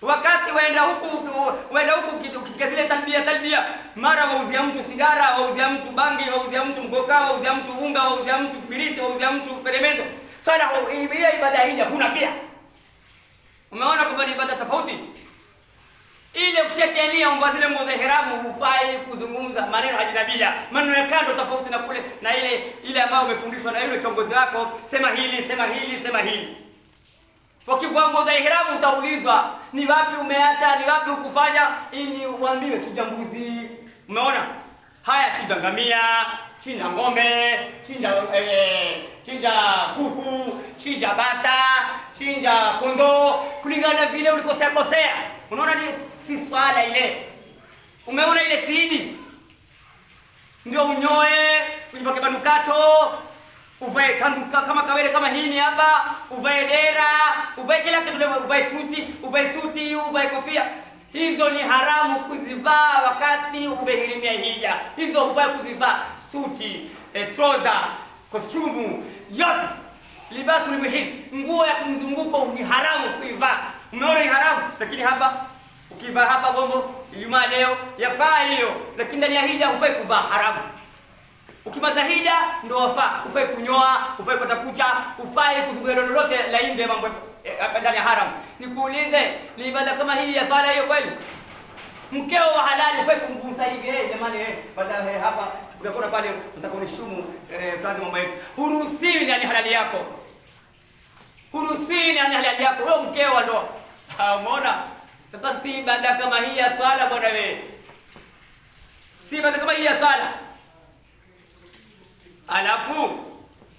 Wakati waenda huku ukitika zile talbia, mara wauzia mtu sigara, wauzia mtu bangi, wauzia mtu mgoka, wauzia mtu unga, wauzia mtu kibiriti, wauzia mtu peremendo. Sala ile ibada hija huna pia. Umeona kwamba ni ibada tofauti. Ile ukishakialia umva zile nguo za ihramu hufai kuzungumza maneno ajnabia, maneno ya kando tofauti na kule na ile ambayo umefundishwa na yule kiongozi wako, sema hili, sema hili, sema hili. Ukivua nguo za ihramu utaulizwa ni wapi umeacha, ni wapi ukufanya, ili uambiwe chinja mbuzi. Umeona? Haya, chinja ngamia, chinja ng'ombe, chinja kuku, chinja bata, chinja kondoo, kulingana na vile ulikosea kosea. Unaona ni si swala ile. Umeona ile siidi? Ndio unyoe, ujipake manukato, uvae kanzu kama kawele kama hii hapa, uvae dera, uvae kila kitu, uvae suti, uvae suti, uvae kofia. Hizo ni haramu kuzivaa wakati umehirimia hija. Hizo hufai kuzivaa, suti, trouser, kostumu, yote. Libasu muhit, nguo ya kumzunguko ni haramu kuivaa. Umeona ni haramu, lakini hapa ukivaa hapa Bombo Ijumaa leo yafaa hiyo, lakini ndani ya hija hufai kuvaa, haramu. Ukimaliza hija ndio wafaa, hufai kunyoa, hufai kukata kucha, hufai kuzungumza lolote la inde mambo ndani ya haram. Nikuulize, ni ibada kama hii ya swala hiyo kweli? Mkeo wa halali hufai kumgusa hivi, jamani, baada hapa tukakuona pale nataka unishumu, tuanze mambo yetu. Huruhusiwi ndani halali yako. Huruhusiwi ndani halali yako, wewe mkeo wa ndoa. Umeona? Sasa si ibada kama hii ya swala bwana wewe. Si ibada kama hii ya swala. Alafu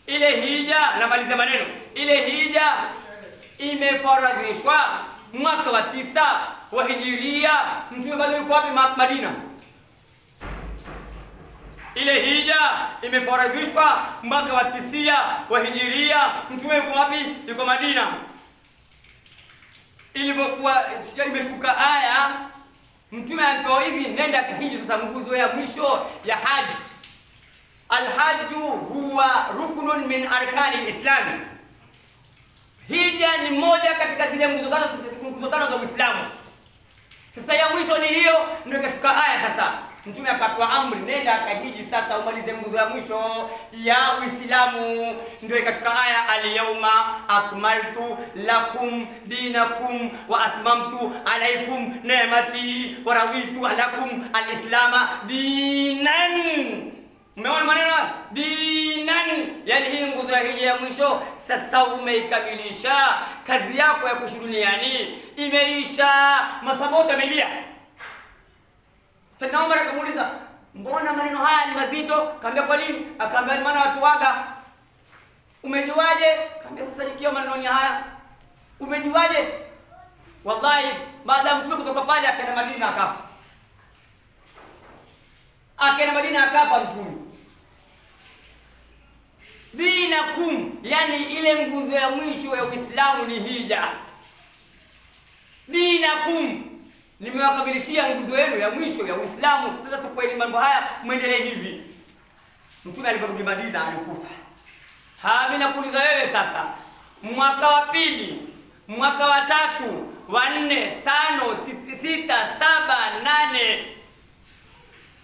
ile hija, namaliza maneno. Ile hija imefaradhishwa mwaka wa 9 wa Hijiria, mtume bado yuko wapi? Madina. Ile hija imefaradhishwa mwaka wa 9 wa Hijiria, mtume yuko wapi? Yuko Madina. Ilipokuwa imeshuka aya, mtume alipewa idhini, nenda kahiji sasa, nguzo ya mwisho ya haji. Alhaju huwa ruknun min arkani al-Islam. Hija ni moja katika zile nguzo tano za Uislamu. Sasa ya mwisho ni hiyo, ndio ikashuka aya sasa. Mtume akatoa amri, nenda kahiji sasa umalize nguzo ya mwisho ya Uislamu. Ndio ikashuka aya, al-yawma akmaltu lakum dinakum wa atmamtu alaykum ni'mati wa raditu lakum al-islama dinan. Umeona maneno dinan, yani hii nguzo ya hija ya mwisho sasa umeikamilisha. Kazi yako ya kuishi duniani imeisha. Masahaba wote wamelia. Saidina Umar akamuuliza, mbona maneno haya ni mazito? Kaambia kwa nini? Akaambia maana watu waga. Umejuaje? Kaambia sasa ikiwa maneno ni haya, umejuaje? Wallahi, baada ya mtume kutoka pale akaenda Madina akafa. Akaenda Madina akafa mtume. Dinakum, yani ile nguzo ya mwisho ya Uislamu ni hija. Dinakum, nimewakamilishia nguzo yenu ya mwisho ya Uislamu. Sasa tukweni mambo haya, muendelee hivi. Mtume aliporudi Madina alikufa. Mimi nakuuliza wewe sasa, mwaka wa pili, mwaka wa 3, wa 4, 5, 6, 7, 8,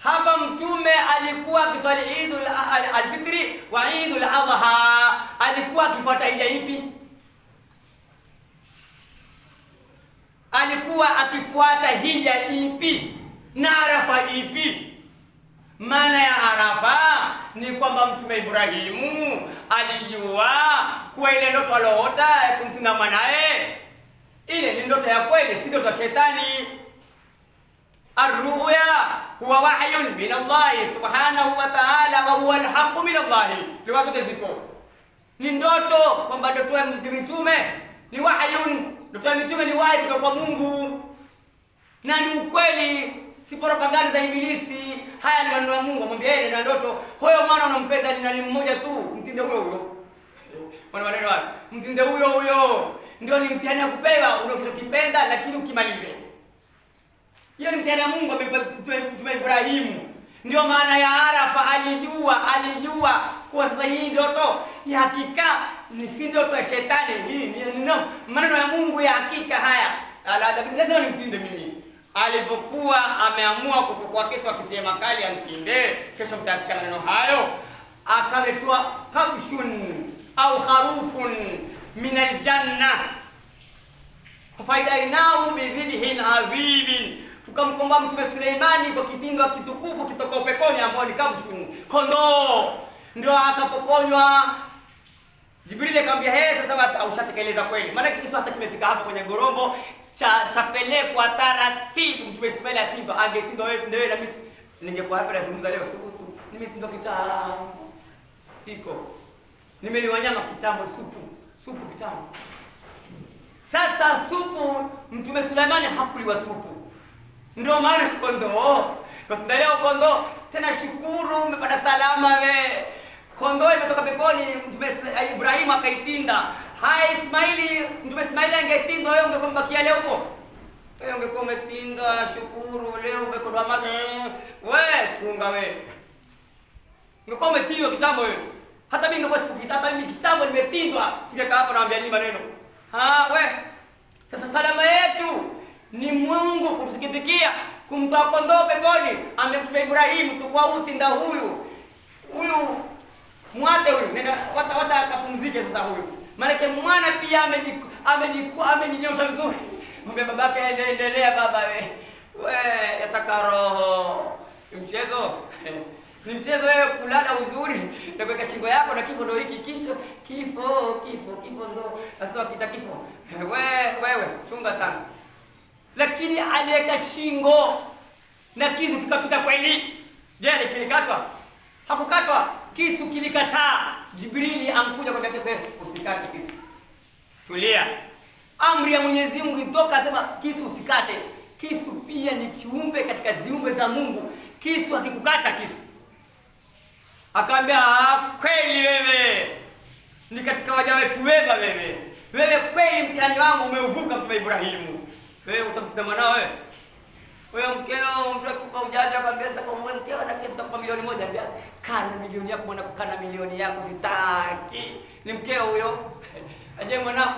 hapa mtume alikuwa akiswali Eidul Alfitri wa Eidul Adha. Alikuwa akifuata hija ipi? Alikuwa akifuata hija ipi? Na Arafa ipi? Maana ya Arafa ni kwamba mtume Ibrahimu alijua kuwa ile ndoto aloota ya kumtuna mwanae, ile ni ndoto ya kweli, si ndoto ya shetani. Arruya huwa wahyun min Allah subhanahu wa ta'ala wa huwa alhaqqu min Allah. Liwazo ziko. Ni ndoto kwamba ndoto ya mtume ni wahyun, ndoto ya mtume ni wahi kutoka kwa Mungu. Na ni ukweli, si propaganda za ibilisi. Haya ni maneno ya Mungu, amwambia yeye na ndoto. Huyo mwana unampenda ni nani mmoja tu, mtinde huyo huyo. Wana maneno hayo. Mtinde huyo huyo. Ndio ni mtihani wa kupewa, unachokipenda lakini ukimalize. Hiyo ni mtihani wa Mungu amempa Mtume Ibrahimu. Ndio maana ya Arafa, alijua kuwa sasa hii ndoto ya hakika ni si ndoto ya shetani, hii ni no, maneno ya Mungu ya hakika haya. Lazima nimtinde mimi. Alipokuwa ameamua kutokuwa kesho akitie makali amtinde, kesho mtasikia maneno hayo. Akaletwa kabshun au kharufun min aljanna fa'idainahu bidhibhin adhibin. Tukamkomboa Mtume Suleimani kwa kitindo kitukufu kitoka peponi ambao ni kabshun, kondoo. Ndio akapokonywa Jibril akamwambia, "Hey, sasa ushatekeleza kweli." Maana kisu hata kimefika hapa kwenye gorombo cha chapelekwa taratibu. Mtume Ismail atindwa, angetindwa wewe na mimi ningekuwa hapa nazungumza leo subutu. Nimetindwa kitambo. Siko. Nimeliwa nyama kitambo, supu kitambo. Sasa supu, Mtume Sulaimani hakuliwa supu. Ndio maana kondoo. Leo kondoo tena, shukuru umepata salama we. Kondoo imetoka peponi, Mtume Ibrahim akaitinda. Hai Ismaili, Mtume Ismaili angetinda wewe ungekuwa mbakia leo huko. Wewe ungekuwa umetinda, shukuru leo umekodoa mate. We chunga we. Ungekuwa umetindwa kitambo wewe. Hata mimi ningekuwa sikupita, hata mimi kitambo nimetindwa. Singekaa hapa naambia nini maneno. Ha we. Sasa salama yetu ni Mungu kutusikitikia kumtoa kondoo peponi. Ambaye Mtume Ibrahim tukwa utinda huyu. Huyu mwate huyu, nenda wata akapumzike sasa huyu. Maana mwana pia amenyosha vizuri. Mwambie babake endelea baba we. We yataka roho. Mchezo. Ni mchezo wewe kulala uzuri na kuweka shingo yako na kifo ndio hiki kisho kifo kifo kifo ndo sasa kita kifo. Wewe chunga sana. Lakini aliweka shingo na kisu kikapita kweli. Je, kilikatwa? Hakukatwa. Kisu kilikataa. Jibrili amkuja kwa kisu, usikate kisu. Tulia. Amri ya Mwenyezi Mungu itoka sema kisu usikate. Kisu pia ni kiumbe katika ziumbe za Mungu. Kisu hakikukata kisu. Akaambia, kweli wewe ni katika waja wetu wema wewe. Wewe kweli mtihani wangu umeuvuka Mtume Ibrahimu. Wewe utamtenda mwanao wewe. Wewe mkeo mtu akikupa ujanja akamwambia nitakupa mkeo na kesi nitakupa milioni 1. Anambia kana milioni yako mwana, kana milioni yako sitaki. Ni mkeo huyo. Aje mwanao.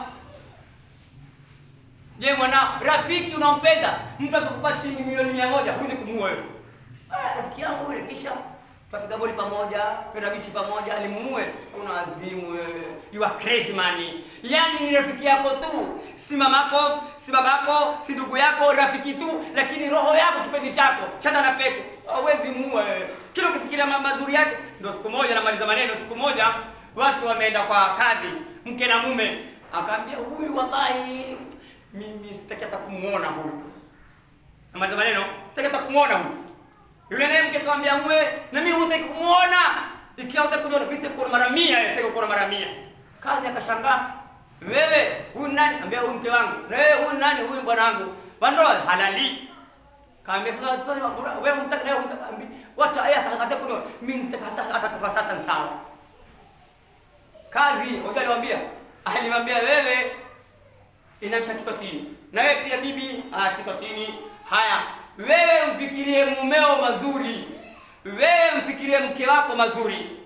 Je mwanao, rafiki unampenda, mtu akikupa shilingi milioni 100 huwezi kumuua wewe. Ah, rafiki yangu yule kisha tupiga boli pamoja, kwenda bichi pamoja, alimuue. Una azimu wewe. You are crazy man. Yaani ni rafiki yako tu, si mamako, si babako, si ndugu yako, rafiki tu, lakini roho yako kipenzi chako, chanda na pete. Hauwezi muua wewe. Kila ukifikiria mazuri yake, ndio siku moja namaliza maneno, siku moja watu wameenda kwa kadhi, mke na mume. Akaambia huyu wallahi mimi sitaki hata kumuona huyu. Namaliza maneno, sitaki hata kumuona huyu. Yule naye mke akamwambia mume, na mimi hutaki kumuona. Ikiwa hutaki kumuona, mimi sitaki kuona mara 100, sitaki kuona mara 100. Kadhi akashangaa. Wewe huyu nani? Ambia huyu mke wangu. Na wewe huyu nani? Huyu bwana wangu. Wandoa halali. Kaambia sasa wewe humtaki na wewe humtaki. Wacha yeye atakata kuona. Mimi nitaka atakufa sasa ni sawa. Kadhi unajua alimwambia? Alimwambia wewe inamsha kitotini. Na wewe pia bibi kitotini. Haya, wewe mfikirie mumeo mazuri. Wewe mfikirie mke wako mazuri.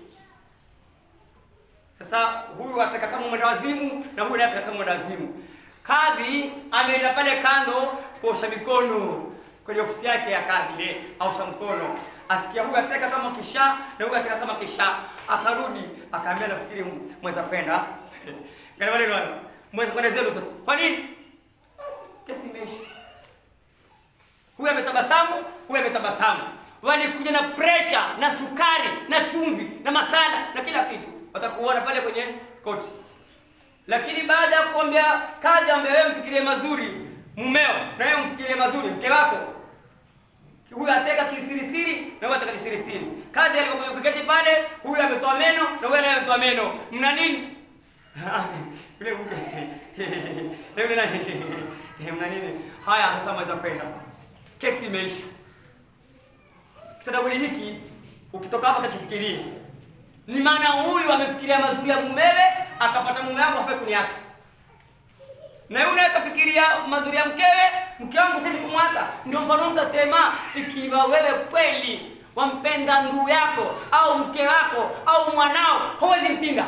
Sasa huyu ataka kama mwendawazimu na huyu anataka kama mwendawazimu. Kadhi ameenda pale kando kuosha mikono kwenye ofisi yake ya kadhi ile, aosha mkono. Asikia huyu ataka kama kisha na huyu ataka kama kisha. Akarudi akaambia nafikiri mweza kwenda. Ngani wale wale. Mweza kwenda zenu sasa. Kwa nini? Basi kesi imeisha. Huyu ametabasamu, huyu ametabasamu. Walikuja na pressure na sukari na chumvi na masala na kila kitu. Watakuona pale kwenye koti. Lakini baada ya kuambia kadhi ambaye wewe mfikirie mazuri mumeo na wewe mfikirie mazuri mke wako. Huyu ateka kisirisiri na huyu ateka kisirisiri. Kadhi alipokuja kuketi pale, huyu ametoa meno na huyu naye ametoa meno. Mna nini? Yule mke. Yule nani? Mna nini? Haya sasa mweza kwenda. Kesi imeisha. Kitendawili hiki ukitoka hapa kakifikirie. Ni maana huyu amefikiria mazuri ya mumewe, akapata mume wangu afai kuniacha. Na yule akafikiria mazuri ya mkewe, mke wangu siwezi kumwacha. Ndio mfano nikasema ikiwa wewe kweli wampenda ndugu yako au mke wako au mwanao, huwezi mtinga.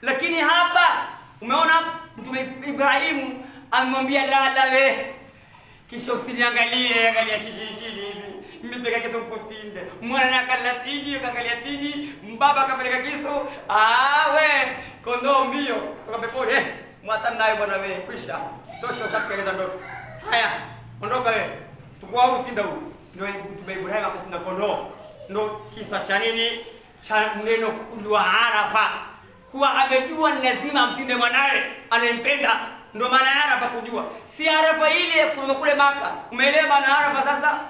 Lakini hapa umeona Mtume Ibrahimu amemwambia lala we. Kisha usiniangalie, angalia kichini hivi. Nimepeka kisu kutinde. Mwana akalatini, akaangalia tini, mbaba akapeleka kisu. Ah we, kondoo mbio toka peponi. Mwata nayo bwana we, kwisha. Tosha ushatekeleza ndoto. Haya, ondoka we. Tukua huu tinda huu. Ndio Mtume Ibrahim akatinda kondoo. Ndio kisa cha nini? Cha neno kulwa Arafa. Kuwa amejua ni lazima amtinde mwanawe anayempenda. Ndio maana Arafa kujua. Si Arafa ile ya kusoma kule Maka. Umeelewa maana Arafa sasa?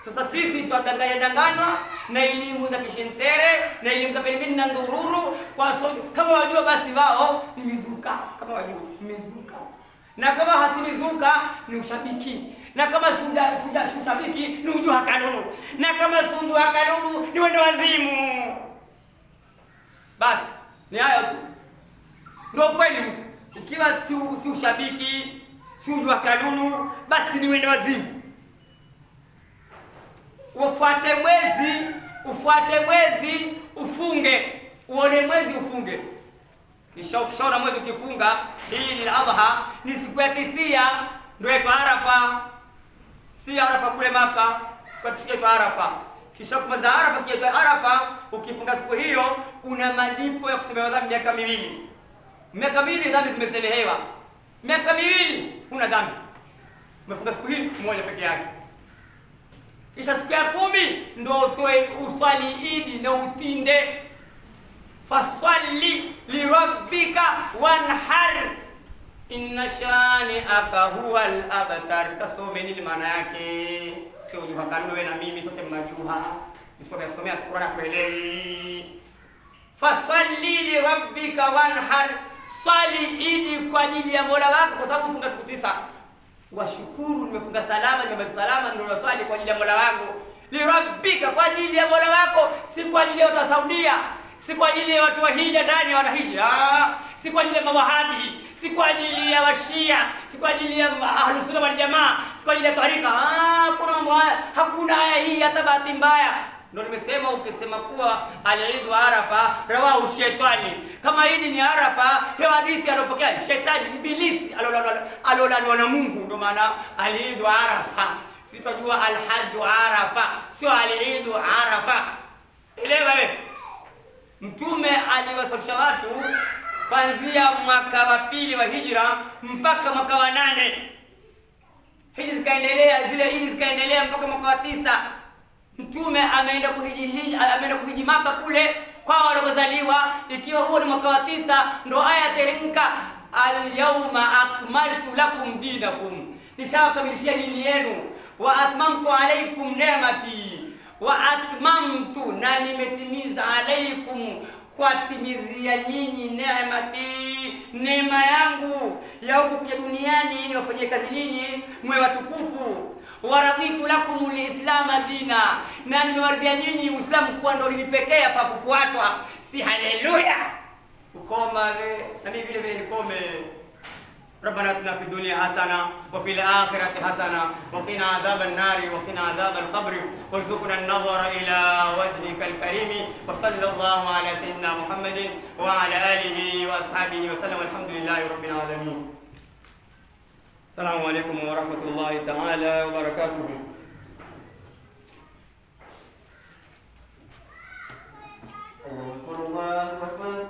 Sasa sisi tutadanganywa na elimu za kishentere na elimu za pembeni na ndururu kwa sojo. Kama wajua basi wao ni mizuka, kama wajua mizuka. Na kama hasimizuka ni ushabiki. Na kama ushabiki ni ujua kanunu. Na kama sujua kanunu ni wendo wazimu. Basi ni hayo tu. Ndio kweli. Ikiwa si ushabiki, si ujua kanunu, basi ni wendo wazimu. Ufuate mwezi, ufunge. Uone mwezi ufunge. Kisha ukishaona mwezi ukifunga, hii ni Adha, ni siku ya tisia, ndio inaitwa Arafa. Si Arafa kule Maka, siku ya tisia inaitwa Arafa. Kisha kumaliza Arafa kiitwa Arafa, ukifunga siku hiyo una malipo ya kusamehewa dhambi miaka miwili. Miaka miwili dhambi zimesamehewa. Miaka miwili huna dhambi. Umefunga siku hii moja peke yake. Kisha siku ya 10 ndio utoe uswali Idi na utinde. Faswali lirabbika wanhar inna shani'aka huwal abtar. Kasome nini maana yake? Sio ujuha kanuni wewe na mimi sote mnajuha. Nisome somea Qur'an tuelewi. Faswali lirabbika wanhar, swali Idi kwa ajili ya Mola wako kwa sababu funga siku 9. Washukuru nimefunga salama, nimemaliza salama, ndio naswali kwa ajili ya Mola wangu. Lirabbika, kwa ajili ya Mola wako, si kwa ajili ya watu wa Saudia, si kwa ajili ya watu wa hija ndani ya wanahija, si kwa ajili ya mawahabi, si kwa ajili ya washia, si kwa ajili ya ahlus sunna wal jamaa, si kwa ajili ya tarika. Kuna mambo haya, hakuna haya hii hata bahati mbaya. Ndio nimesema ukisema kuwa al-Eid Arafa rawahu shetani. Kama Eid ni Arafa, hiyo hadithi alopokea shetani, ibilisi alolaniwa na Mungu. Ndio maana al-Eid Arafa. Sitajua al-Hajj Arafa, sio al-Eid Arafa. Elewa wewe. Mtume aliwasalisha watu kuanzia mwaka wa 2 wa Hijra mpaka mwaka wa 8. Hiji zikaendelea, zile Eid zikaendelea mpaka mwaka wa 9. Mtume ameenda kuhiji, ameenda kuhiji Maka kule kwa walikozaliwa, ikiwa huo ni mwaka wa 9 ndo aya teremka al-yawma akmaltu lakum dinakum, nishawakamilishia dini yenu, wa atmamtu alaykum ni'mati, wa atmamtu, na nimetimiza alaykum, kuwatimizia nyinyi neemati, neema yangu ya huku kuja duniani niwafanyie kazi nyinyi mwe watukufu. Waraditu lakum al-islam dina, na nimewaridhia nyinyi Uislamu kuwa ndio dini pekee pa kufuatwa. Si haleluya. Ukoma na mimi vile vile nikome. ربنا اتنا في الدنيا حسنه وفي الاخره حسنه وقنا عذاب النار وقنا عذاب القبر وارزقنا النظر الى وجهك الكريم وصلى الله على سيدنا محمد وعلى اله واصحابه وسلم والحمد لله رب العالمين. السلام عليكم ورحمه الله تعالى وبركاته. الله أكبر الله أكبر.